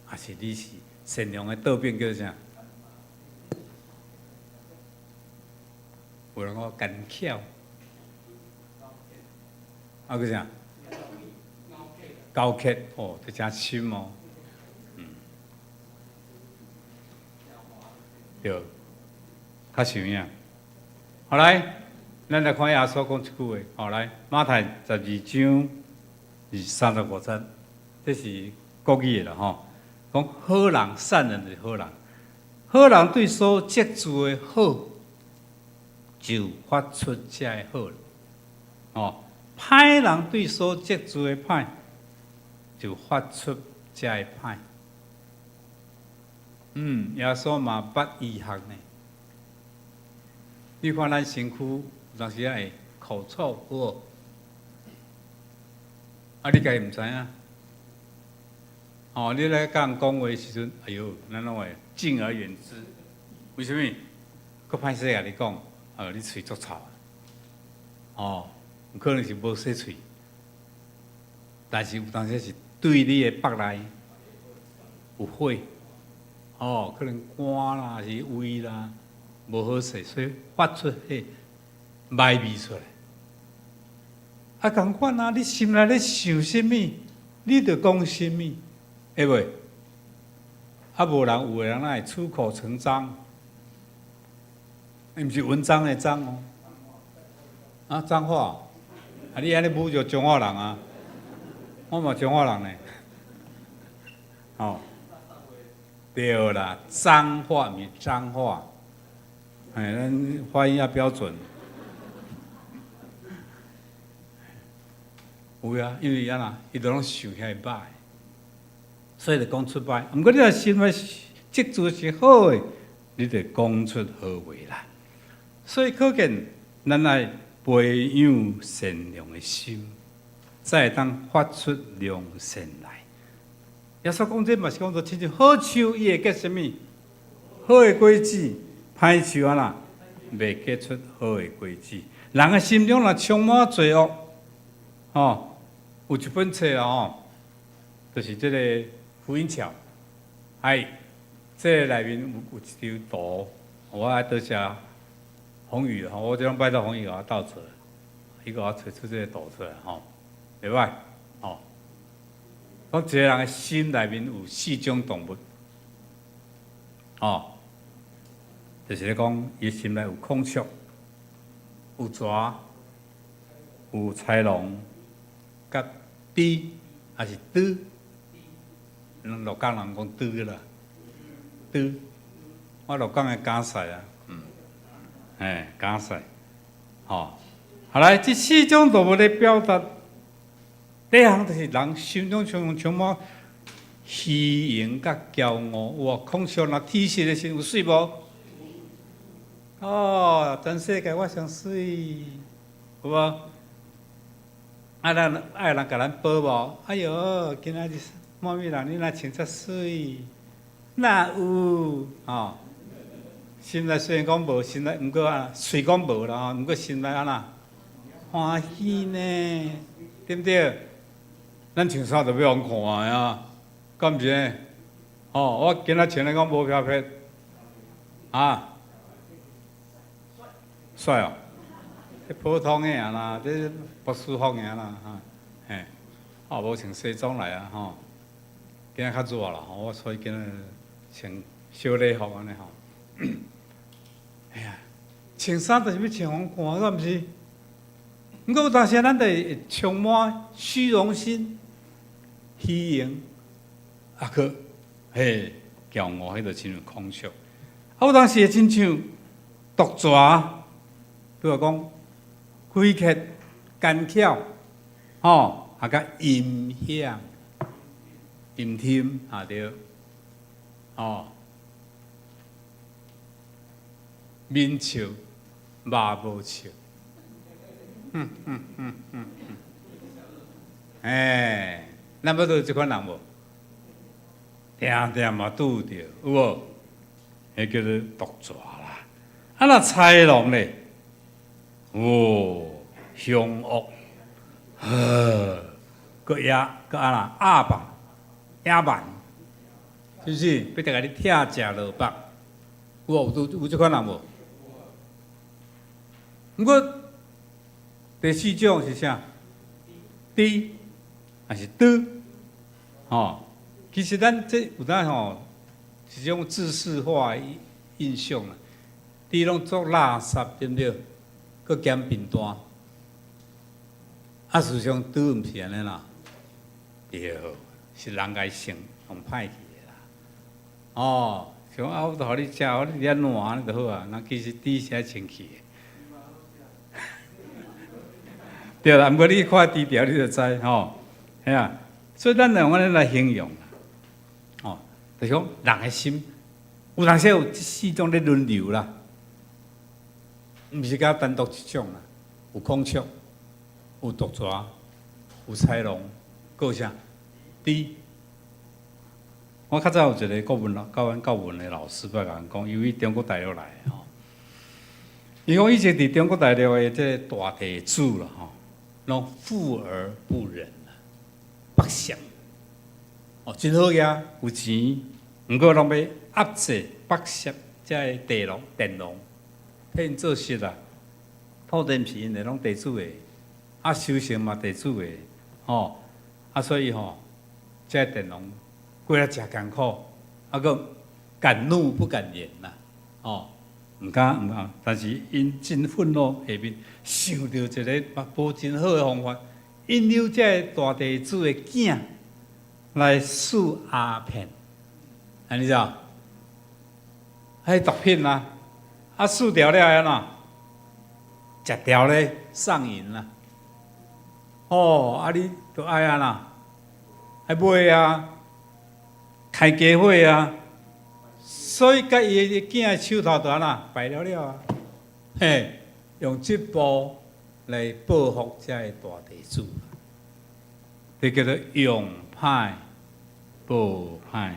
還是你是善良的倒反叫做啥？有人講奸巧。啊，閣啥？勾結哦，這誠深哦，對，較實影。好來，咱來看耶穌講一句話。好來，馬太12章35節，這是國語的啦吼。講好人、善人就是好人，好人對所積聚的好，就發出這个好。哦。歹人對所積聚的歹，就發出這个歹。耶穌嘛捌醫學呢。你看咱身軀有當時仔會口臭，有無？啊，你家己毋知影？哦，你咧共人講話的時陣，哎喲，咱攏會敬而遠之。為啥物？閣歹勢共你講，你喙足臭。哦。有可能是無洗喙，但是有當時是對你的腹內有火，哦，可能肝啦，是胃啦，無好勢，所以發出彼䆀味出來。啊，仝款啊，你心內咧想啥物，你就講啥物，會袂？啊，無人有的人哪會出口成髒？毋是文章的章哦，啊，髒話。啊！你按呢侮辱彰化人啊？我嘛彰化人呢。哦，對啦，髒話毋是彰化，哎，咱發音要標準。有啊，因為按怎，伊都攏想遐個歹，所以就講出歹。毋過你若心內積聚是好的，你就講出好話來。所以可見，咱愛培養善良的心，才會當發出良善來。耶穌講這嘛是講做親像好樹，伊會結啥物？好的果子，歹樹按怎？袂結出好的果子。人的心中若充滿罪惡，吼，有一本冊啦吼，就是這个福音橋，哎，這個內面有一張圖，我愛多謝宏宇吼，我這攏拜託宏宇共我鬥出來，伊共我揣出這個圖出來吼，袂歹吼。講一個人的心內面有四種動物，吼，就是咧講伊心內有孔雀、有蛇、有豺狼、佮豬，抑是豬？咱鹿港人講豬啦，豬。我鹿港的敢賽啊，嘿，敢賽，吼。後來這四種動物咧表達，第一項就是人心中充滿虛榮佮驕傲。有無？孔雀若鐵實的時陣有媠無？哦，全世界我上媠，有無？啊，咱愛人共咱褒無？哎喲，今仔日某某人你若穿遮媠，哪有？吼，心內雖然講無，心內毋過啊，喙講無啦吼，毋過心內按怎歡喜呢？對毋對？咱穿衫就欲予人看的啊，敢毋是呢？吼，我今仔穿咧講無飄撇，啊，帥哦，這普通的爾啦，這牧師服爾啦，哈，嘿，啊，無穿西裝來啊，吼，今仔較熱啦，吼，我所以今仔穿小禮服按呢吼。哎呀，穿衫就是欲穿予人看，敢毋是？毋過有當時咱就會充滿虛榮心、虛榮，啊，閣嘿驕傲，彼就親像孔雀。啊，有當時會親像毒蛇，比如講詭計、奸巧，吼，啊，佮陰險、陰天，啊對，哦，面笑，肉無笑。嗯嗯嗯嗯嗯，哎，咱欲拄這款人無？定定嘛拄著，有無？彼叫做毒蛇啦。啊，若豺狼咧，哦，兇惡，呵，閣野，閣按怎鴨霸、野蠻，是毋是？欲共你拆食落腹，有無？有有這款人無？毋過第四種是啥？豬，還是豬？吼，其實咱這有當吼，是一種制式化的印象啦。豬攏足垃圾，對毋對？閣兼貧惰。啊，事實上豬毋是按呢啦，對，是人共性弄歹去的啦。哦，像啊，我都予你食，我你佇遐爛按呢就好啊。那其實豬是愛清氣的。對啦，毋過你看豬條，你就知吼，嘿啊。所以咱用按呢來形容啦，哦，就是講人的心，有當時有這四種咧輪流啦，毋是敢單獨一種啦，有孔雀，有毒蛇，有豺狼，閣有啥？豬。我較早有一個國文老教阮教文的老師，捌共阮講，伊為中國大陸來的吼。伊講以前佇中國大陸的這個大地主啦吼，攏富而不仁啦，剝削，哦，真好額，有錢，毋過攏欲壓制剝削遮个地農、佃農，替𪜶做事啦。土地毋是𪜶的，攏地主的，啊，收成嘛地主的，吼，啊，所以吼，遮個佃農過得誠艱苦，啊，閣敢怒不敢言啦，吼，毋敢毋敢，但是𪜶真憤怒下面想著一个無真好的方法，引誘這个大地主的囝來試鴉片，啊，你知無？彼毒品啊，啊，試著了按怎？食著咧上癮啦。哦，啊，你著愛按怎？愛買啊，開家伙啊，所以共伊的囝的手頭就按怎敗了了啊？嘿，用這步來報復這个大地主，這叫做用歹報歹，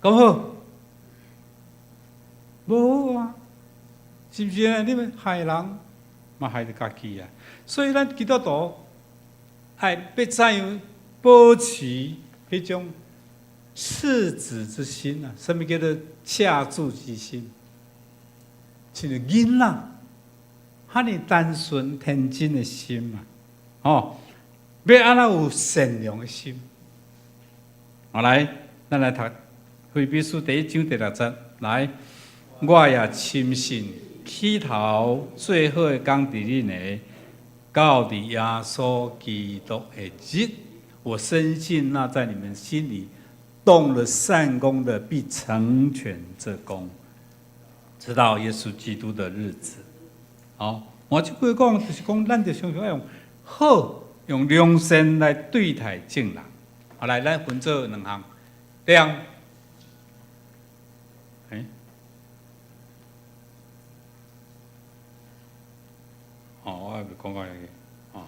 敢好？無好啊，是毋是啊？你欲害人，嘛害著家己啊。所以咱基督徒愛欲怎樣保持彼種赤子之心啊？啥物叫做赤子之心？親像囡仔，遐爾單純天真的心啊！吼，欲按怎有善良的心？好來，咱來讀腓立比書第一章第六節。來，我也深信起頭做好的工佇恁的，到佇耶穌基督的日，我深信那在你們心裡動了善工的，必成全這工，直到耶穌基督的日子。好，我這句講就是講，咱著常常愛用好，用良善來對待眾人。好，來，咱分做兩項，兩，欸，哦，我還未講到遐去，哦，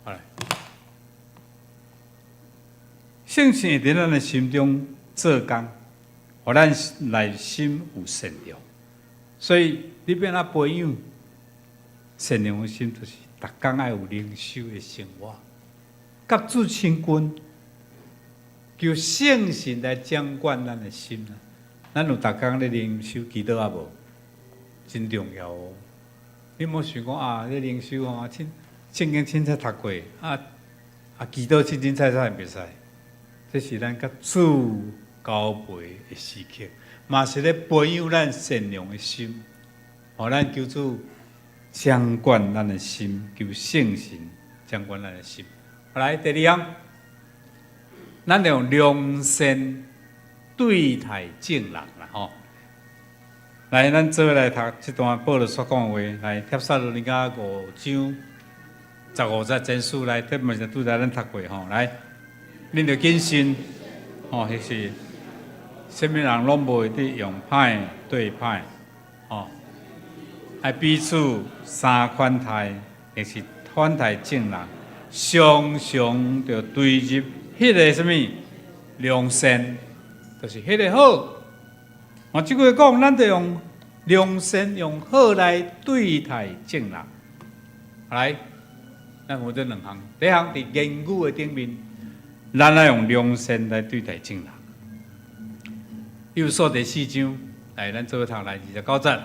好來，聖神會佇咱的心中做工，予咱內心有善良。所以你欲按怎培養善良的心，就是逐工愛有靈修的生活，佮主親近，求聖神來掌管咱的心啊！咱有逐工咧靈修祈禱啊無？真重要哦！你莫想講啊，咧靈修吼，凊聖經凊彩讀過，啊啊祈禱凊凊彩彩袂使。這是咱佮主交陪的時刻，嘛是咧培養咱善良的心，予咱求主掌管咱的心，求聖神掌管咱的心。來，第二項，咱用良善對待眾人啦，吼。來，咱做伙來讀這段保羅所講的話，來，帖撒羅尼迦五章十五節前書來，這嘛是拄才咱讀過吼，來，恁著謹慎，吼，彼是啥物人攏無會得用歹對歹，吼，愛彼此三款待，抑是款待眾人，常常著追入彼个啥物良善，就是彼个好。哦，這句話講，咱著用良善、用好來對待眾人。來，咱有這兩項，第一項佇言語的頂面，咱愛用良善來對待眾人。以弗所第四章，來，咱做伙讀來29節。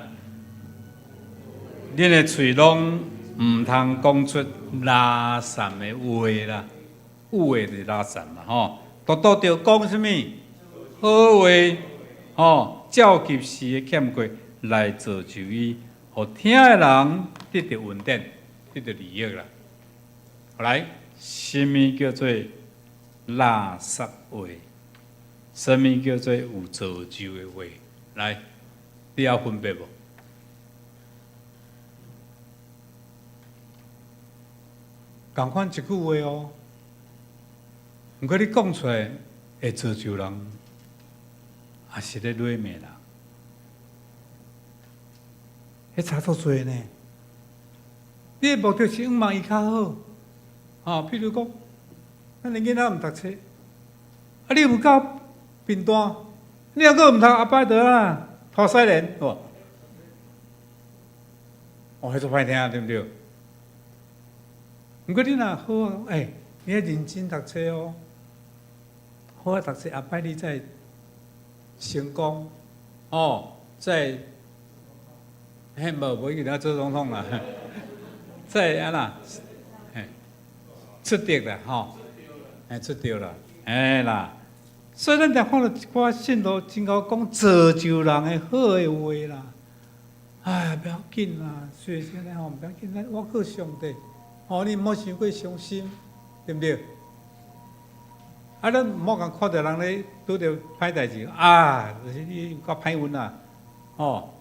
恁的喙攏毋通講出垃圾的話啦，有話就是垃圾嘛，吼。獨獨著講啥物好話，吼，照及時的欠缺來造就伊，予聽的人得著恩典，得著利益啦。來，啥物叫做垃圾話？啥物叫做有造就的話？來，你曉分別無？仝款一句話哦，毋過你講出來會造就人，抑是咧辱罵人？彼差足濟呢。你的目的是向望伊較好，吼，譬如講，咱的囡仔毋讀冊，啊，你有夠貧惰，你猶閣毋讀，後擺就按怎拖屎鏈，無？哦，彼足歹聽，對毋對？毋過你若好啊，欸，你愛認真讀冊哦，好好讀冊，後擺你才會成功，哦，才會，嘿，無無一定愛做總統啦，才會按怎，嘿，出著啦，吼，嘿，出著啦，嘿啦，所以咱常看著一寡信徒真𠢕講造就人的好的話啦，哎，不要緊啦，雖然按呢吼，毋要緊，咱我靠上帝。吼，你毋好傷過傷心，對毋對？啊，咱毋好共看著人咧拄著歹代誌，啊，就是你有夠歹運啊，吼！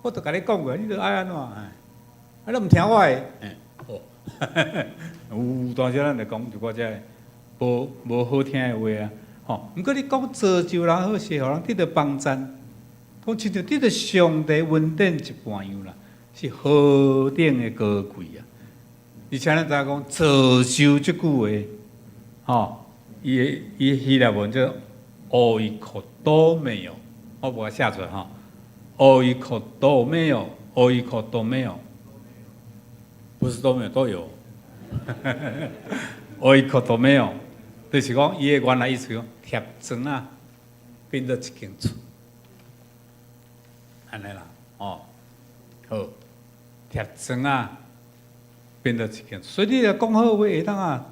我都共你講過，你著愛按怎？啊，你毋聽我的，哦，有當時咱就講一寡這無無好聽的話啊，吼！毋過你講造就人好勢，予人得著幫贊，講親像得著上帝恩典一半樣啦，是何等的高貴啊！而且咱知影講造就這句話，吼，伊的伊希臘文叫 oikodomeo，我無共寫出來吼，oikodomeo，oikodomeo，不是都沒有，都有，oikodomeo，就是講伊的原來意思講貼磚仔變做一間厝，按呢啦，哦，好，貼磚仔。變做一間，所以你若講好話，會當啊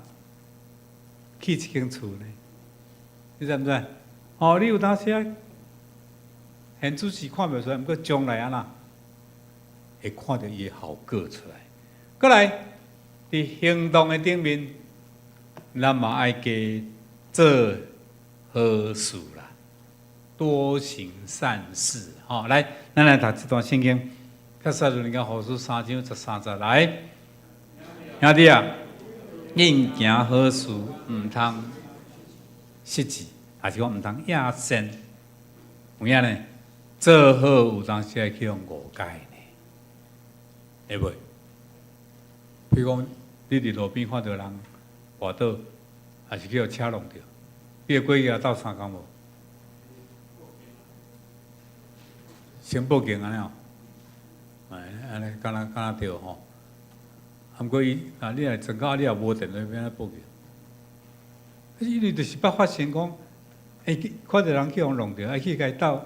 起一間厝呢？你知毋知？哦，你有當時啊，現主時看袂出來，毋過將來按怎會看著伊的效果出來。閣來，佇行動的頂面，咱嘛愛加做好事啦，多行善事。吼，來，咱來讀這段聖經，帖撒羅尼迦後書三章十三節來。兄弟啊，應行好事，毋通失志，抑是講毋通厭善。有影呢？做好有當時會去予誤解呢，會袂？比如講，你佇路邊看著人跋倒，抑是去予車挵著，你會過去共鬥相共無？先報警按呢哦，哎，按呢敢若敢若對吼。啊，毋過伊啊，你若轉到你也無電話，欲按怎報警？因為就是捌發生講，欸，看著人去予弄著，愛去共伊鬥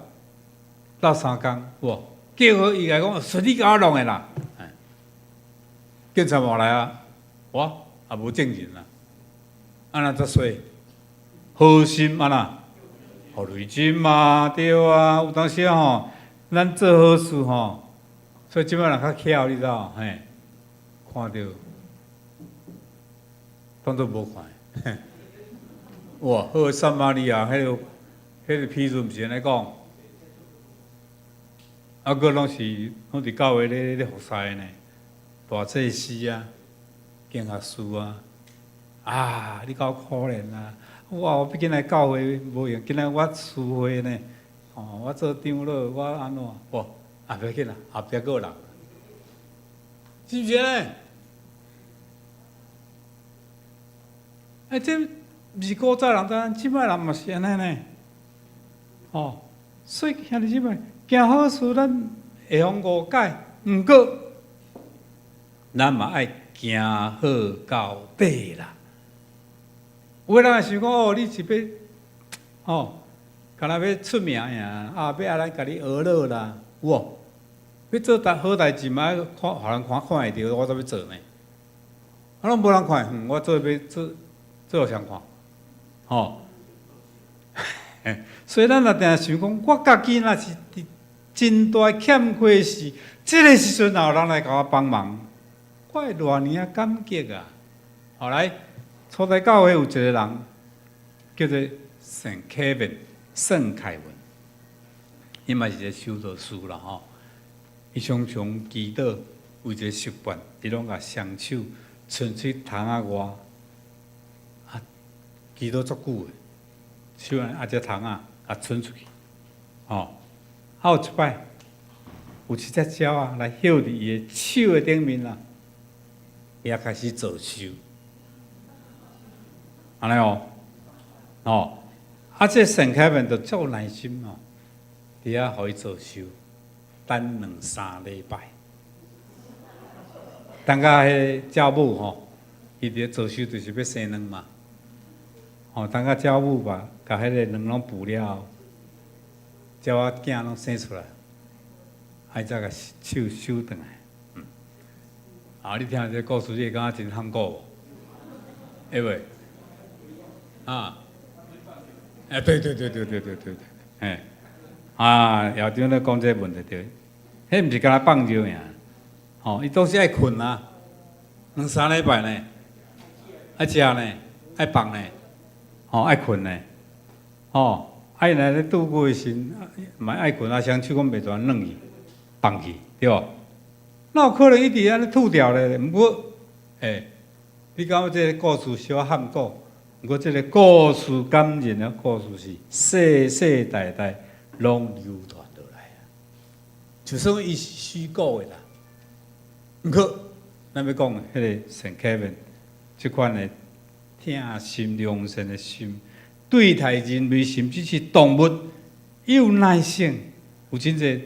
鬥相共，有無？結果伊共講是你共我弄的啦，警察嘛來啊，我也無證人啊，按怎才衰？好心按怎？予累針嘛，對啊，有當時吼，咱做好事吼，所以這擺人較巧，你知無？嘿，看著當做無看。哇，好撒瑪利亞，彼個譬喻毋是按呢講，啊，閣攏是攏佇教會咧服侍呢，大祭司啊，經學士啊，啊，你夠可憐啊！我欲緊來教會無閒，今仔我司會呢，哦，我做長老，我按怎？無，啊，欲緊啦，後壁閣有人，是毋是按呢？欸，這毋是古早人按呢，這擺人嘛是按呢呢。哦，所以兄弟姊妹，行好事咱會予誤解，毋過咱嘛愛行好到底啦。有的人會想講哦，你是欲哦，敢若欲出名爾，啊，欲按呢共你呵咾啦，有無？欲做代好代誌嘛，愛看，予人看看會著，我才欲做呢。啊，攏無人看，哼，我做欲做做予誰看？吼！所以咱若定定想講，我家己若是佇真大欠缺時，這个時陣若有人來共我幫忙，我會偌爾仔感激啊！後來初代教會有一個人叫做聖 Kevin 聖凱文，伊嘛是一个修道士啦吼。伊常常祈禱，有一个習慣，伊攏共雙手伸出窗仔外，啊，祈禱足久的，手按這窗仔，共伸出去，吼。啊，有一擺，有一隻鳥仔來歇佇伊的手的頂面啦，伊也開始造壽，按呢哦，哦，啊，這聖凱文就足有耐心哦，佇遐予伊造壽，等兩三禮拜，等甲彼鳥母吼，伊佇咧造壽就是欲生卵嘛，吼，等甲鳥母吧，共彼个卵攏孵了後，鳥仔囝攏生出來，愛才共手收轉來。嗯，啊，你聽這個故事，你會感覺真罕古無？會袂？啊？欸，對對對對對對對對，嘿，啊，校長咧講這個問題對，彼毋是干焦放尿爾，吼，伊都是愛睏啊，兩三禮拜呢，愛食呢，愛放呢，吼，愛睏呢，吼。啊，伊若咧拄久的時陣，嘛愛睏啊，雙手閣袂全軟去，放去，對無？哪有可能一直按呢吐掉咧？毋過，欸，你感覺這個故事小可罕古，毋過這個故事感人的故事是世世代代攏流傳落來啊。就算伊是虛構的啦，毋過咱欲講彼个聖凱文這款的疼心良善的心。對待人類，甚至是動物，有耐性，有真濟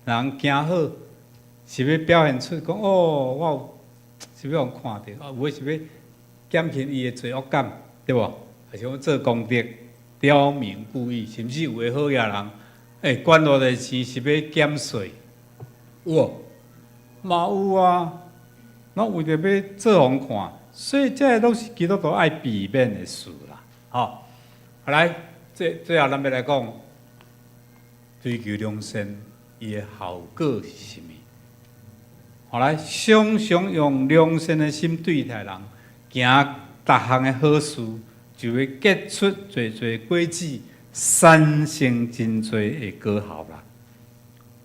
人行好，是欲表現出講哦，我有是欲予人看著，啊，有的是欲減輕伊的罪惡感，對無？還是講做功德，表明故意，甚至有的好額人，欸，捐偌濟錢是欲減稅，有無？嘛有啊，攏為著欲做予人看，所以這個攏是基督徒愛避免的事啦，吼。好來，最後咱欲來講追求良善，伊的效果是啥物？後來，常常用良善的心對待人，行逐項的好事，就會結出濟濟果子，產生真濟的果效啦。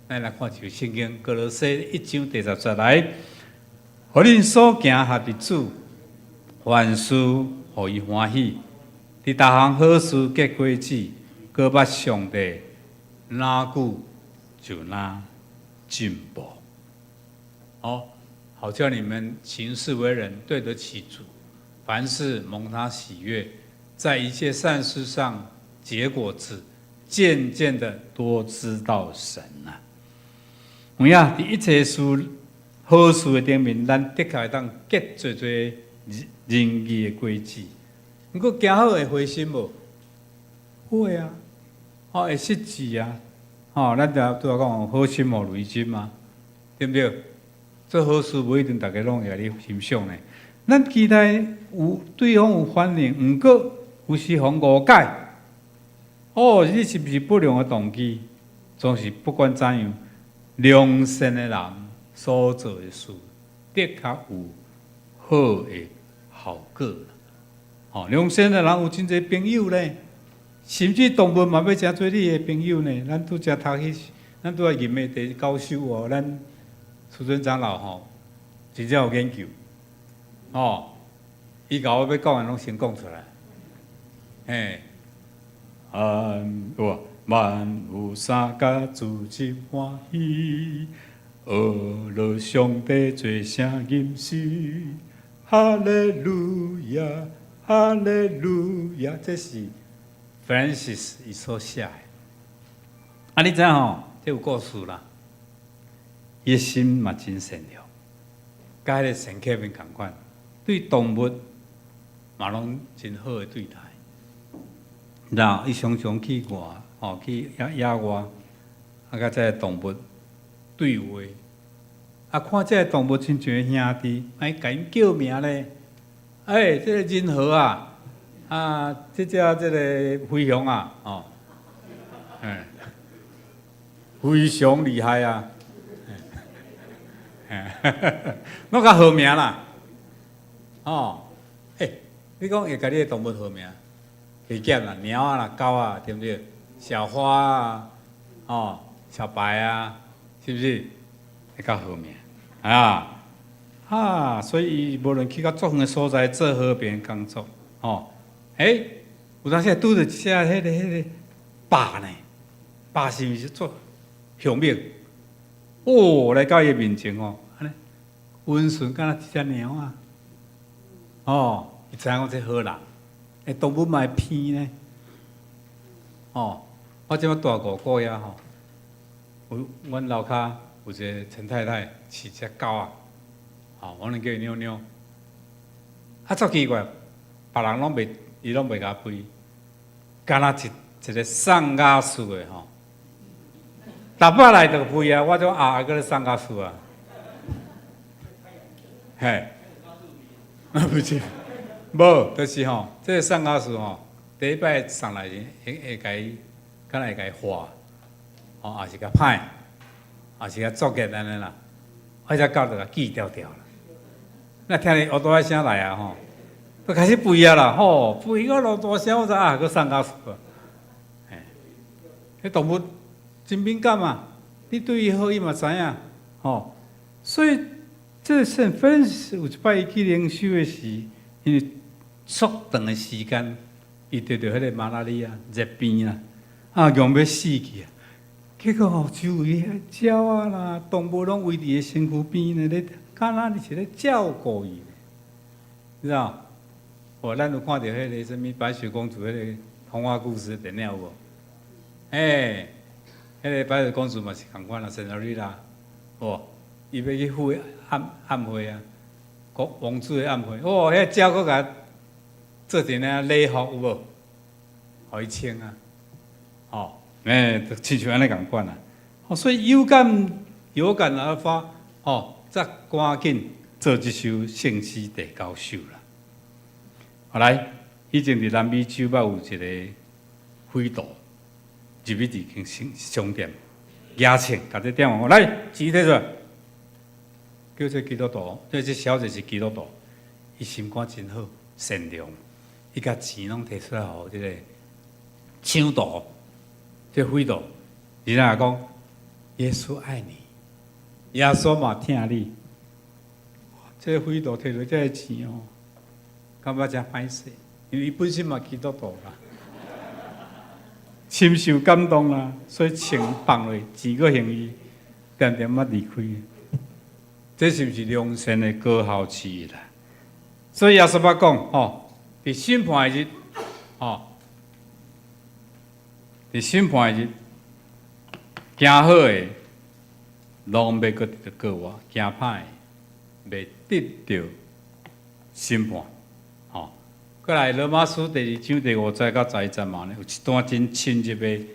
咱來看一節聖經，歌羅西一章第十節來，予恁所行合佇主，凡事予伊歡喜。佇逐項好事結果子，閣捌上帝，若久就若進步。好，好叫你們行事為人對得起主，凡事蒙他喜悅，在一切善事上結果子，漸漸的多知道神啊。有影佇一切事好事的頂面，咱的確會當結濟濟仁義的果子。毋過行好會灰心無？會啊，吼會失志啊，吼咱就拄仔講好心予雷針啊，對毋對？做好事無一定逐家攏會共你欣賞呢。咱期待有對方有反應，毋過有時予人誤解。哦，你是毋是不良的動機？總是不管怎樣，良善的人所做的事，的確有好的效果。吼，良善的人有真濟朋友咧，甚至動物嘛欲成做你的朋友呢。咱拄才讀彼，咱拄才吟的第九首哦，咱慈尊長老吼，真正有研究。哦，伊共我欲講的攏先講出來。嘿，安有萬有三甲主真歡喜，學樂上帝做聲吟詩，哈利路亞，哈利路亞，這是 Francis 伊所寫的。啊，你知影吼？這有故事啦。伊的心嘛真善良，佮彼个聖客面仝款，對動物嘛攏真好的對待。然後伊常常去外，吼去野野外，啊，佮這个動物對話，啊，看這个動物親像兄弟，愛共𪜶叫名咧。欸，這个銀河啊，啊，這隻這个飛熊啊，哦，欸，非常厲害啊，攏共號名啦，哦，欸，你講會共你的動物號名？袂減啦，貓仔啦、狗仔，對毋對？小花啊，哦，小白啊，是毋是？會共號名啊？啊，所以伊無論去到足遠的所在做和平工作，吼，欸，有當時會拄著一隻彼個豹呢，豹是毋是足兇猛？哦，來到伊面前哦，按呢溫順，敢若一隻貓仔，哦，伊知影講這好人，欸，動物嘛會騙呢，哦，我這擺蹛五股遐吼，有阮樓跤有一個陳太太飼隻狗仔，吼，我攏叫伊妞妞，啊，足奇怪，別人攏袂，伊攏袂共吠，敢若一個送鴨事的吼，逐擺來就吠啊！我種啊，閣咧送鴨事啊，嘿，啊不是，無，就是吼，這個送鴨事吼，第一擺送來時，會會共伊，敢若會共伊畫，吼，也是共歹，也是共作孽按呢啦，彼隻狗就共記牢牢啦。那聽見烏大聲來啊吼，就開始吠啊啦，吼，吠到落大聲，我就啊，閣送鴨事啊，嘿，彼動物真敏感啊，你對伊好，伊嘛知影，吼，所以這個聖芬有一擺伊去靈修的時，因為縮長的時間，伊得著彼個馬拉利亞熱病啊，啊，強欲死去啊，結果吼周圍遐鳥仔啦、動物攏圍佇伊身軀邊呢，咧，敢若是咧照顧伊，你知影？哦，咱有看著彼個啥物白雪公主彼個童話故事電影有無？欸，彼個白雪公主嘛是仝款啦，辛德瑞拉，哦，伊欲去赴宴會啊，國王子的宴會，哦，彼個鳥閣共做一領禮服有無？予伊穿啊，吼，欸，就親像按呢仝款啊。哦，所以有感有感而發，吼，才趕緊做這首聖詩第九首啦。後來，以前佇南美洲捌有一個匪徒入去佇間商店，舉槍，共這店員講：來，錢提出來。叫這基督徒，這小姐是基督徒，伊心肝真好，善良，伊共錢攏提出來予這個搶徒，這匪徒，伊若講耶穌愛你，耶穌嘛疼你。這個匪徒提著這個錢哦，感覺真歹勢，因為伊本身嘛基督徒啦，深受感動啦，所以槍放落，錢閣還伊，恬恬仔離開。這是毋是良善的果效之一啦？所以耶穌捌講吼，佇審判的日，吼。佇審判的日，行好的，攏欲閣得著過活；行歹的，欲得著審判。吼，過來羅馬書第二章第五節到十一節嘛，有一段真深入的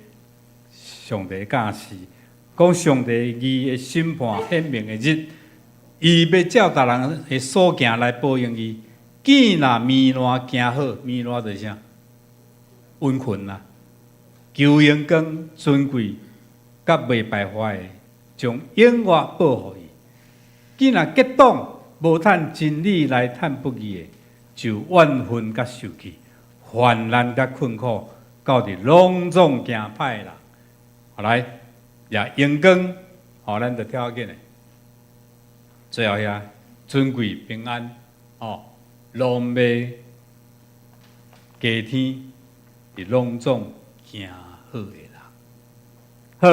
上帝教示，講上帝義的審判顯明的日，伊欲照逐人的所行來報應伊。見若糜爛行好，糜爛就是啥？溫群啦，求榮光尊貴，佮袂敗壞的，將永活報予伊。見若結黨無趁真理來趁不義的，就怨恨佮受氣，患難佮困苦，到佇攏總行歹的人。後來也榮光，吼，咱就跳緊的。最後遐尊貴平安，吼，攏欲加添佇攏總行好的人。好，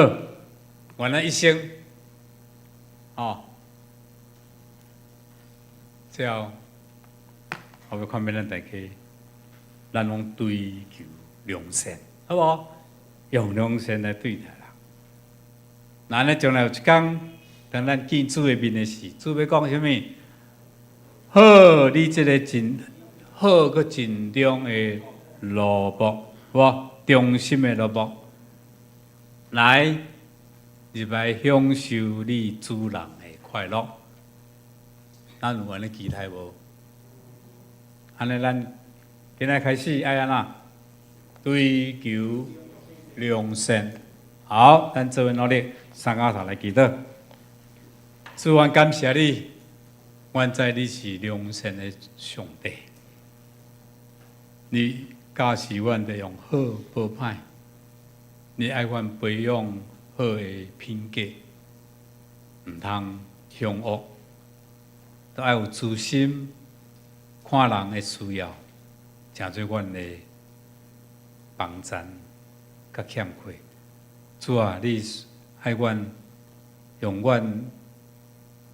願咱一生，吼，最後我欲勸勉咱大家，咱攏追求良善，好無？用良善來對待人。那按呢將來有一工，當咱見主的面的時，主欲講啥物？好，你這个真好，閣盡忠的奴僕，無忠心的奴僕，來入來享受你主人的快樂。咱有按呢期待無？按呢，咱今仔開始愛按怎追求良善。好，咱做伙努力，三跤頭來祈禱。主，阮感謝你，阮知你是良善的上帝。你教示阮著用好報歹，你愛阮培養好的品格，毋通兇惡，都愛有慈心，看人的需要，成做阮的幫贊佮欠缺。主啊，你愛阮用阮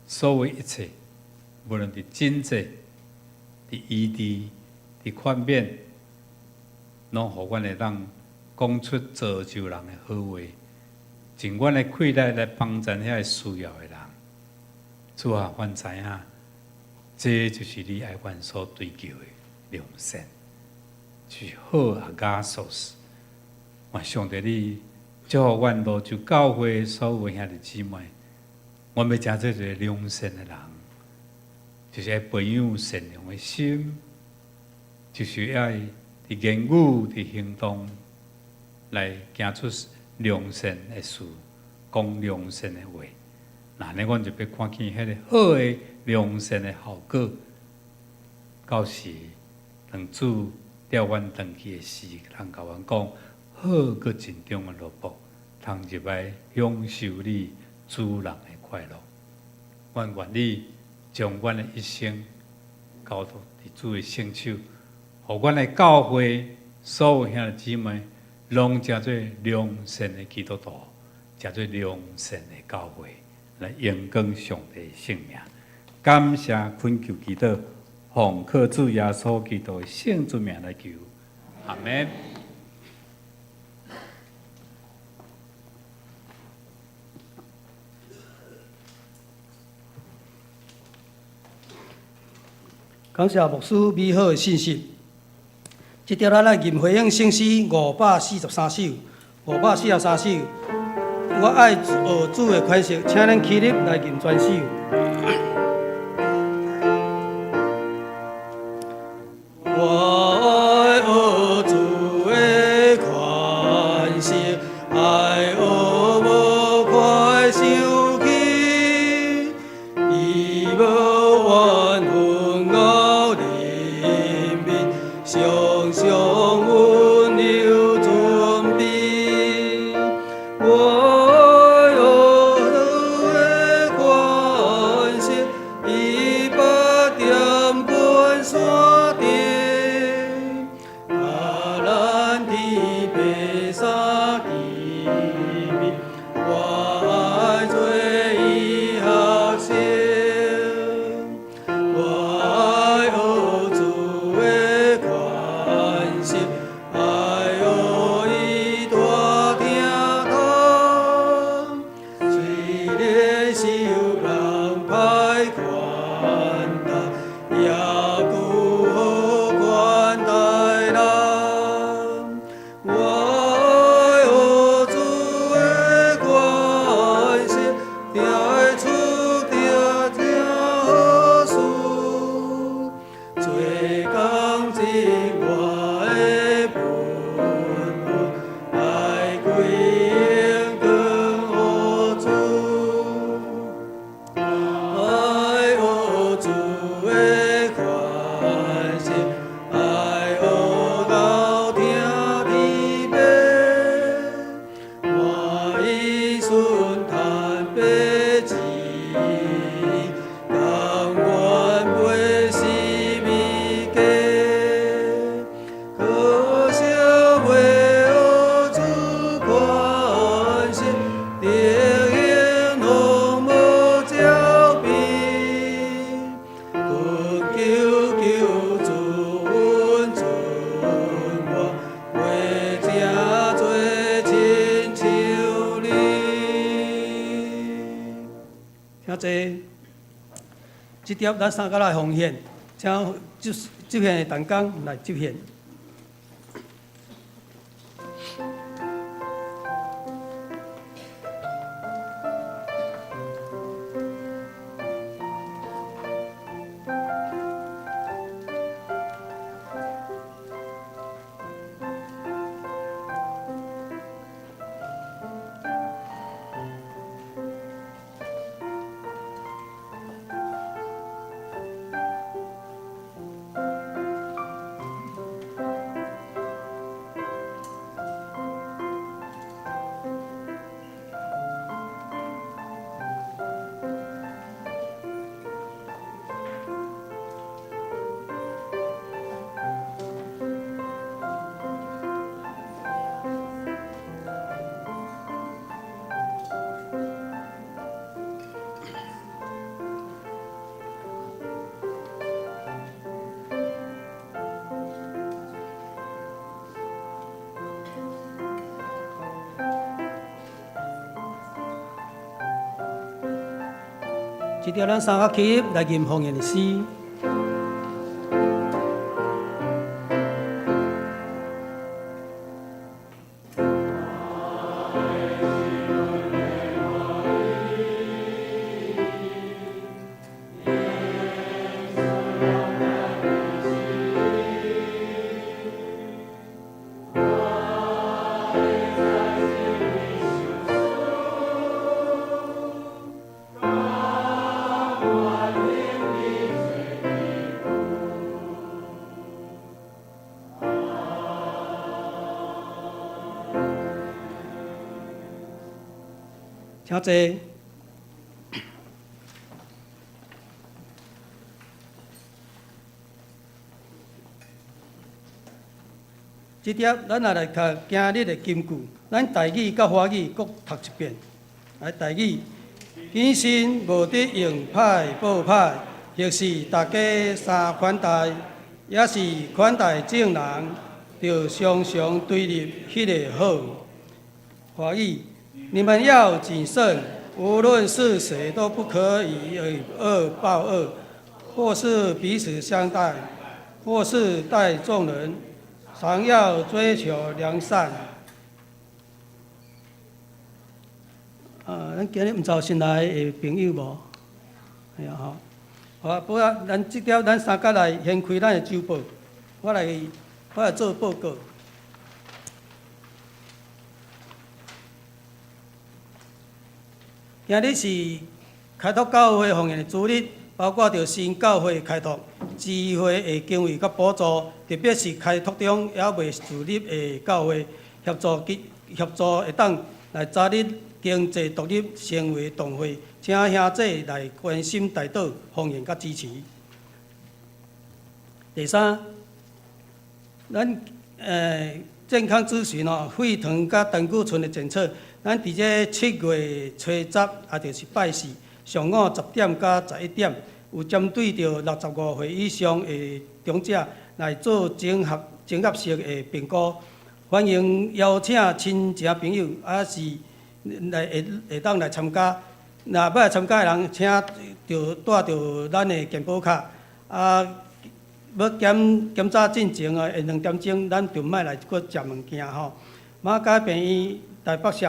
所有一切，無論佇診治、佇醫治、佇勸勉，攏予阮會當講出造就人的好話，盡阮的氣力來幫贊遐個需要的人。主啊，阮知影，這就是你愛阮所追求的良善，就是好 agathos。願上帝你祝福阮蘆洲教會所有兄弟姊妹，阮欲成做一个良善的人，就是愛培養善良的心，就是愛佇言語、佇行動來行出良善的事，講良善的話。那按呢，阮就欲看見彼个好的良善的效果。到時當主調阮轉去的時，通共阮講好閣盡忠的奴僕，通入來享受你主人的快樂。阮願意將阮的一生交託佇主的聖手，予阮的教會所有兄弟姊妹，攏成做良善的基督徒，成做良善的教會，來榮光上帝聖名。感謝懇求祈禱，奉靠主耶穌基督的聖尊名來求，阿們。感謝牧師美好的信息。這條咱來吟回應聖詩543首，543首。我愛學主的款式，請恁起立來吟全首。我愛學主的款式，愛學無快受氣，伊無怨恨敖憐憫，常常溫柔尊卑。我愛學主的款式，伊縛踮關山頂，教咱天白衫見面，我愛做伊學生。我愛學主的款式，愛這帖咱三個來奉獻，請執執獻的同工來執獻。這帖咱三個起立來吟奉獻的詩。請坐。這帖咱也來讀今日的金句，咱台語佮華語閣讀一遍。來，台語，謹慎無得用歹報歹，或是大家相款待，抑是款待眾人，著常常追入彼个好。華語，你們要謹慎，無論是誰都不可以以惡報惡，或是彼此相待，或是待眾人，常要追求良善。啊，咱今日毋知有新來的朋友無？係啊，吼。好啊，不過咱這帖咱三角來掀開咱的週報，我來做報告。今日是開拓教會奉獻的主日，包括著新教會開拓、支會的經費佮補助，特別是開拓中猶未樹立的教會，協助會當來早日經濟獨立，成為堂會，請兄弟來關心代禱、奉獻佮支持。第三，咱健康諮詢吼，血糖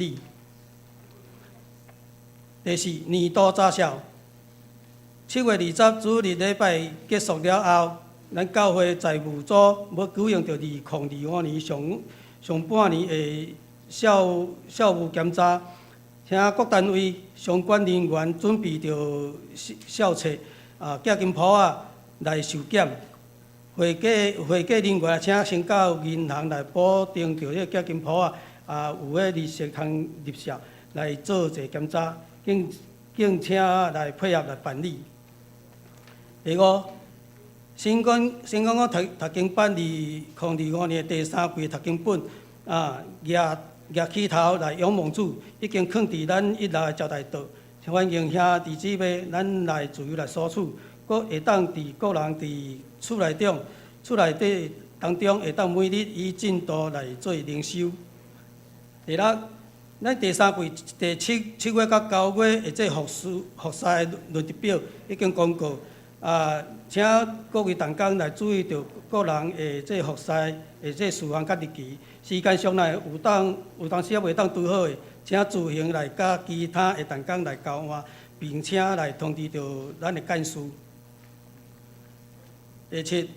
佮膽固醇的檢測，咱佇這7月初10，也就是拜四上午10點到11點，有針對著65歲以上的長者來做綜合式的評估，歡迎邀請親情朋友，抑是來會當來參加。若欲來參加的人，請著帶著咱的健保卡。啊，欲檢查進前的2點鐘，咱就莫來閣食物件吼。馬偕病院台北社區醫學中心，佮咱蘆洲教會來遮聯合來辦理。第四，年度查數，7月20主日禮拜結束了後，咱教會財務組欲舉行著2025年上上半年的校務檢查，請各單位相關人員準備著校冊啊、寄金簿仔來受檢。會計人員請先到銀行來保證著這個寄金簿仔啊，有彼利息通入數來做一個檢查，敬請來配合來辦理。第五，新光讀經班2025年的第三季讀經本啊，舉起頭來仰望主，已經囥佇咱一樓的招待桌，歡迎兄弟姊妹咱來自由來索取，閣會當佇各人佇厝內底當中，會當每日依進度來做靈修。第六，咱第三季第七七月佮九月的這服事服侍的輪值表已經公告，啊，請各位同工來注意著個人的這服侍的這事項佮日期。時間上來有當有當時仔袂當拄好的，請自行來佮其他的同工來交換，並且來通知著咱的幹事。第七，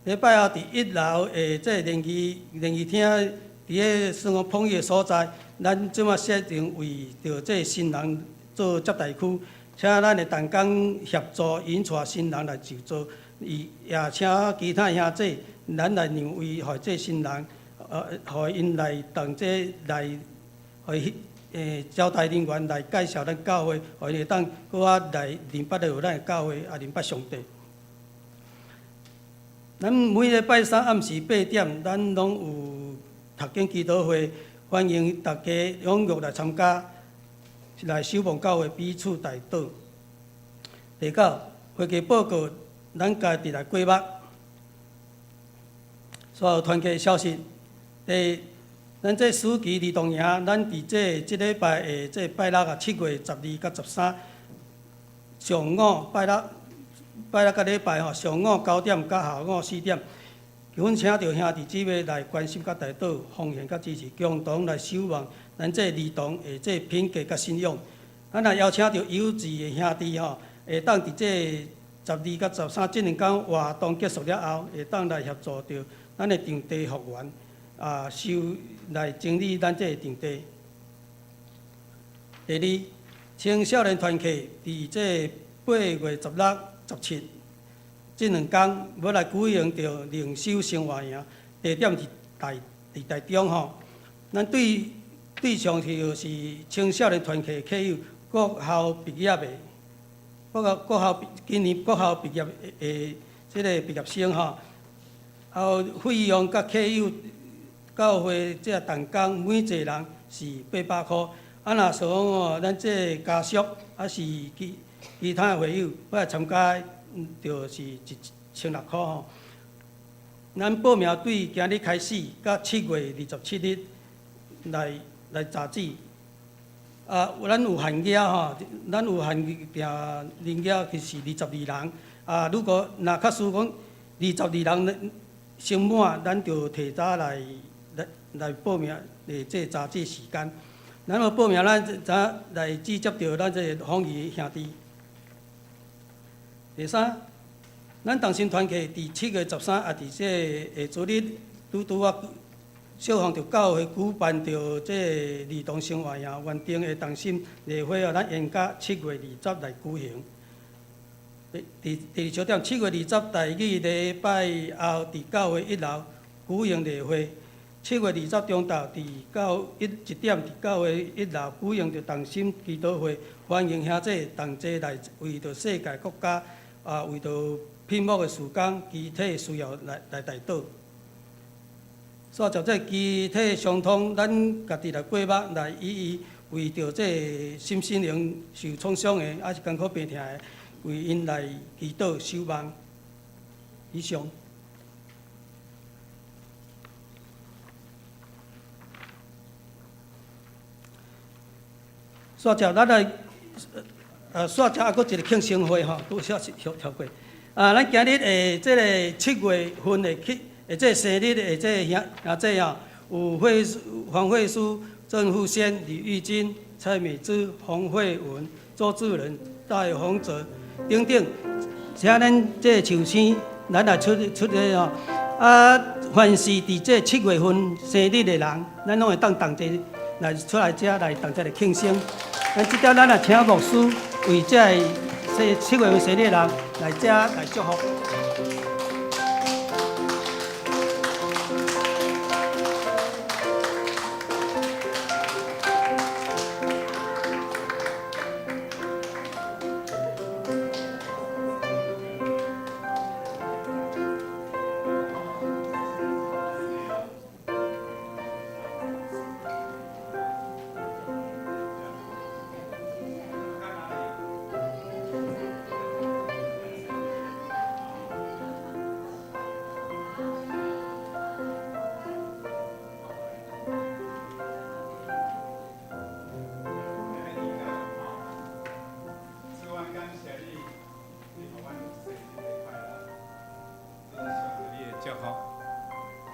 禮拜後佇一樓的這聯誼聯誼廳，佇咧算講捧椅的所在，咱這馬設定為著這新人做接待區，請咱的同工協助引帶新人來就座，伊也請其他兄弟，咱來讓位予這新人，予𪜶來同齊來，予招待人員來介紹咱教會，予𪜶會當閣較來認捌著咱的教會，也認捌上帝。咱每禮拜三暗時八點，咱攏有讀經祈禱會，歡迎大家踴躍來參加，來守望教會，彼此代禱。第九，會計報告，咱家己來過目。所有團契消息，第，咱這暑期兒童營，咱佇這這禮拜的這拜六啊，7月12佮13，上午拜六。拜六佮禮拜吼，上午9點到下午4點，懇請著兄弟姊妹來關心佮代禱、奉獻佮支持，共同來守望咱這兒童的這品格佮信仰。咱也邀請著有志的兄弟吼，會當佇這12佮13這兩工活動結束了後，會當來協助著咱的場地復原，啊，收來整理咱這場地。第二，青少年團契佇這8月16、17，這兩工欲來舉行著靈修生活營，地點佇台佇台中吼。咱對對象就是青少年團契課友，國校畢業的，國校國校今年國校畢業的這个畢業生吼。還有費用佮課友教會這同工每一个人是800箍。啊，若是講哦，咱這家屬抑是其其他的會友欲來參加，就是1600箍吼。咱報名對今日開始，到7月27日來來截止。啊，咱有限額吼，咱有限定人額，其實是22人。啊，如果若假使講二十二人先滿，咱就提早來來來報名的這截止時間。咱若報名，咱才來直接著咱這個方怡兄弟。第三，咱同心團契佇7月13，也佇這個下主日，拄拄仔小鳳著教會舉辦著這個兒童生活營，原定的同心例會哦，咱延到7月20來舉行。第第二小點，七月二十第二禮拜後，佇教會一樓舉行例會。七月二十中晝佇到一一點，佇教會一樓舉行著同心祈禱會，歡迎兄弟同齊來為著世界國家啊，為著聘牧的事工、肢體需要來來代禱。煞接這肢體相通，咱家己來過目來一一為著這身心靈受創傷的，抑是艱苦病痛的，為𪜶來祈禱守望。以上。煞接咱來，煞接猶閣一個慶生會吼，拄小跳跳過。啊，咱今日的這个七月份的慶，的這个生日的這个兄兄弟吼，有會黃慧書、鄭富仙、李玉金、蔡美芝、洪慧文、周志仁、戴宏哲等等，請咱這個壽星，咱來出出個吼。啊，凡是佇這七月份生日的人，咱攏會當同齊來出來遮來同齊來慶生。咱這點咱來請牧師為這個七月份生日的人來遮來祝福。福。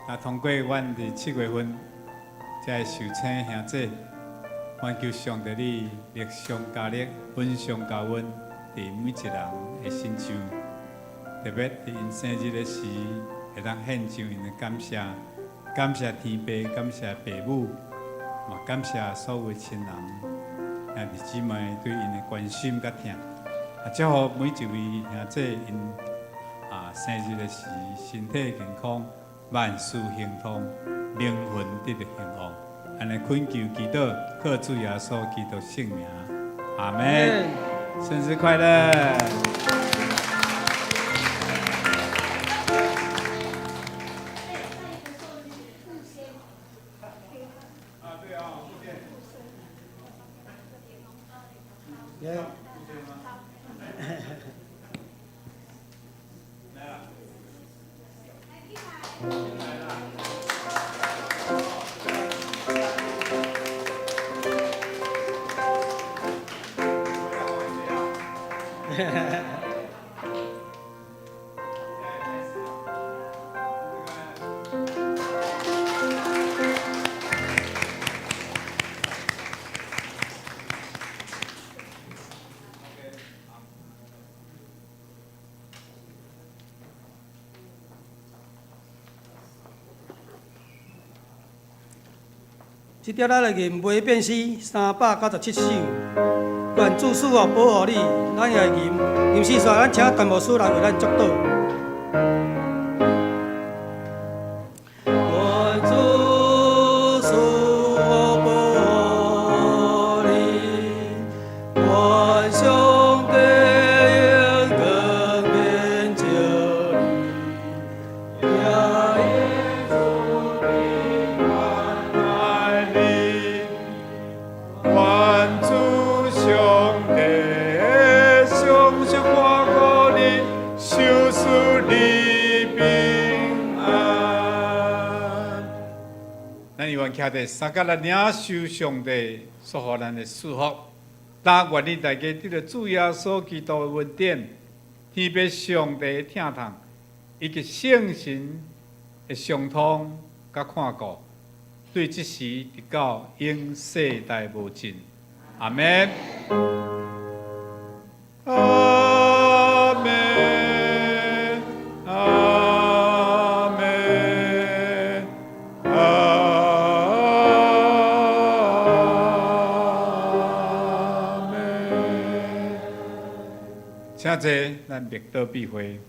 那通過阮佇7月份才會受請兄姐，願求上帝你力上加力，恩上加恩，佇每一人的身上，特別佇𪜶生日的時，會當獻上𪜶的感謝，感謝天父，感謝爸母，嘛感謝所有親人、兄弟姊妹對𪜶的關心佮疼。啊，祝福每一位兄姐𪜶生日的時，身體健康，萬事亨通，靈魂得著興旺。按呢懇求祈禱，靠主耶穌基督聖名，阿門。生日快樂！這條咱來吟袂變詩397首，願主賜福保護你，咱也來吟。吟詩煞，咱請陳牧師來為咱祝禱。願主賜福保護你，願上帝用光明照你，愛你，願主上帝賞賜看顧你，賞賜你平安。咱猶原徛佇相佮來領受上帝所予咱的祝福，但願意大家得著主耶穌基督的恩典，天父上帝的疼痛，以及聖神的相通佮看顧，對這時直到永世代無盡。阿們。阿們，阿們，阿們。請坐，咱默禱閉會。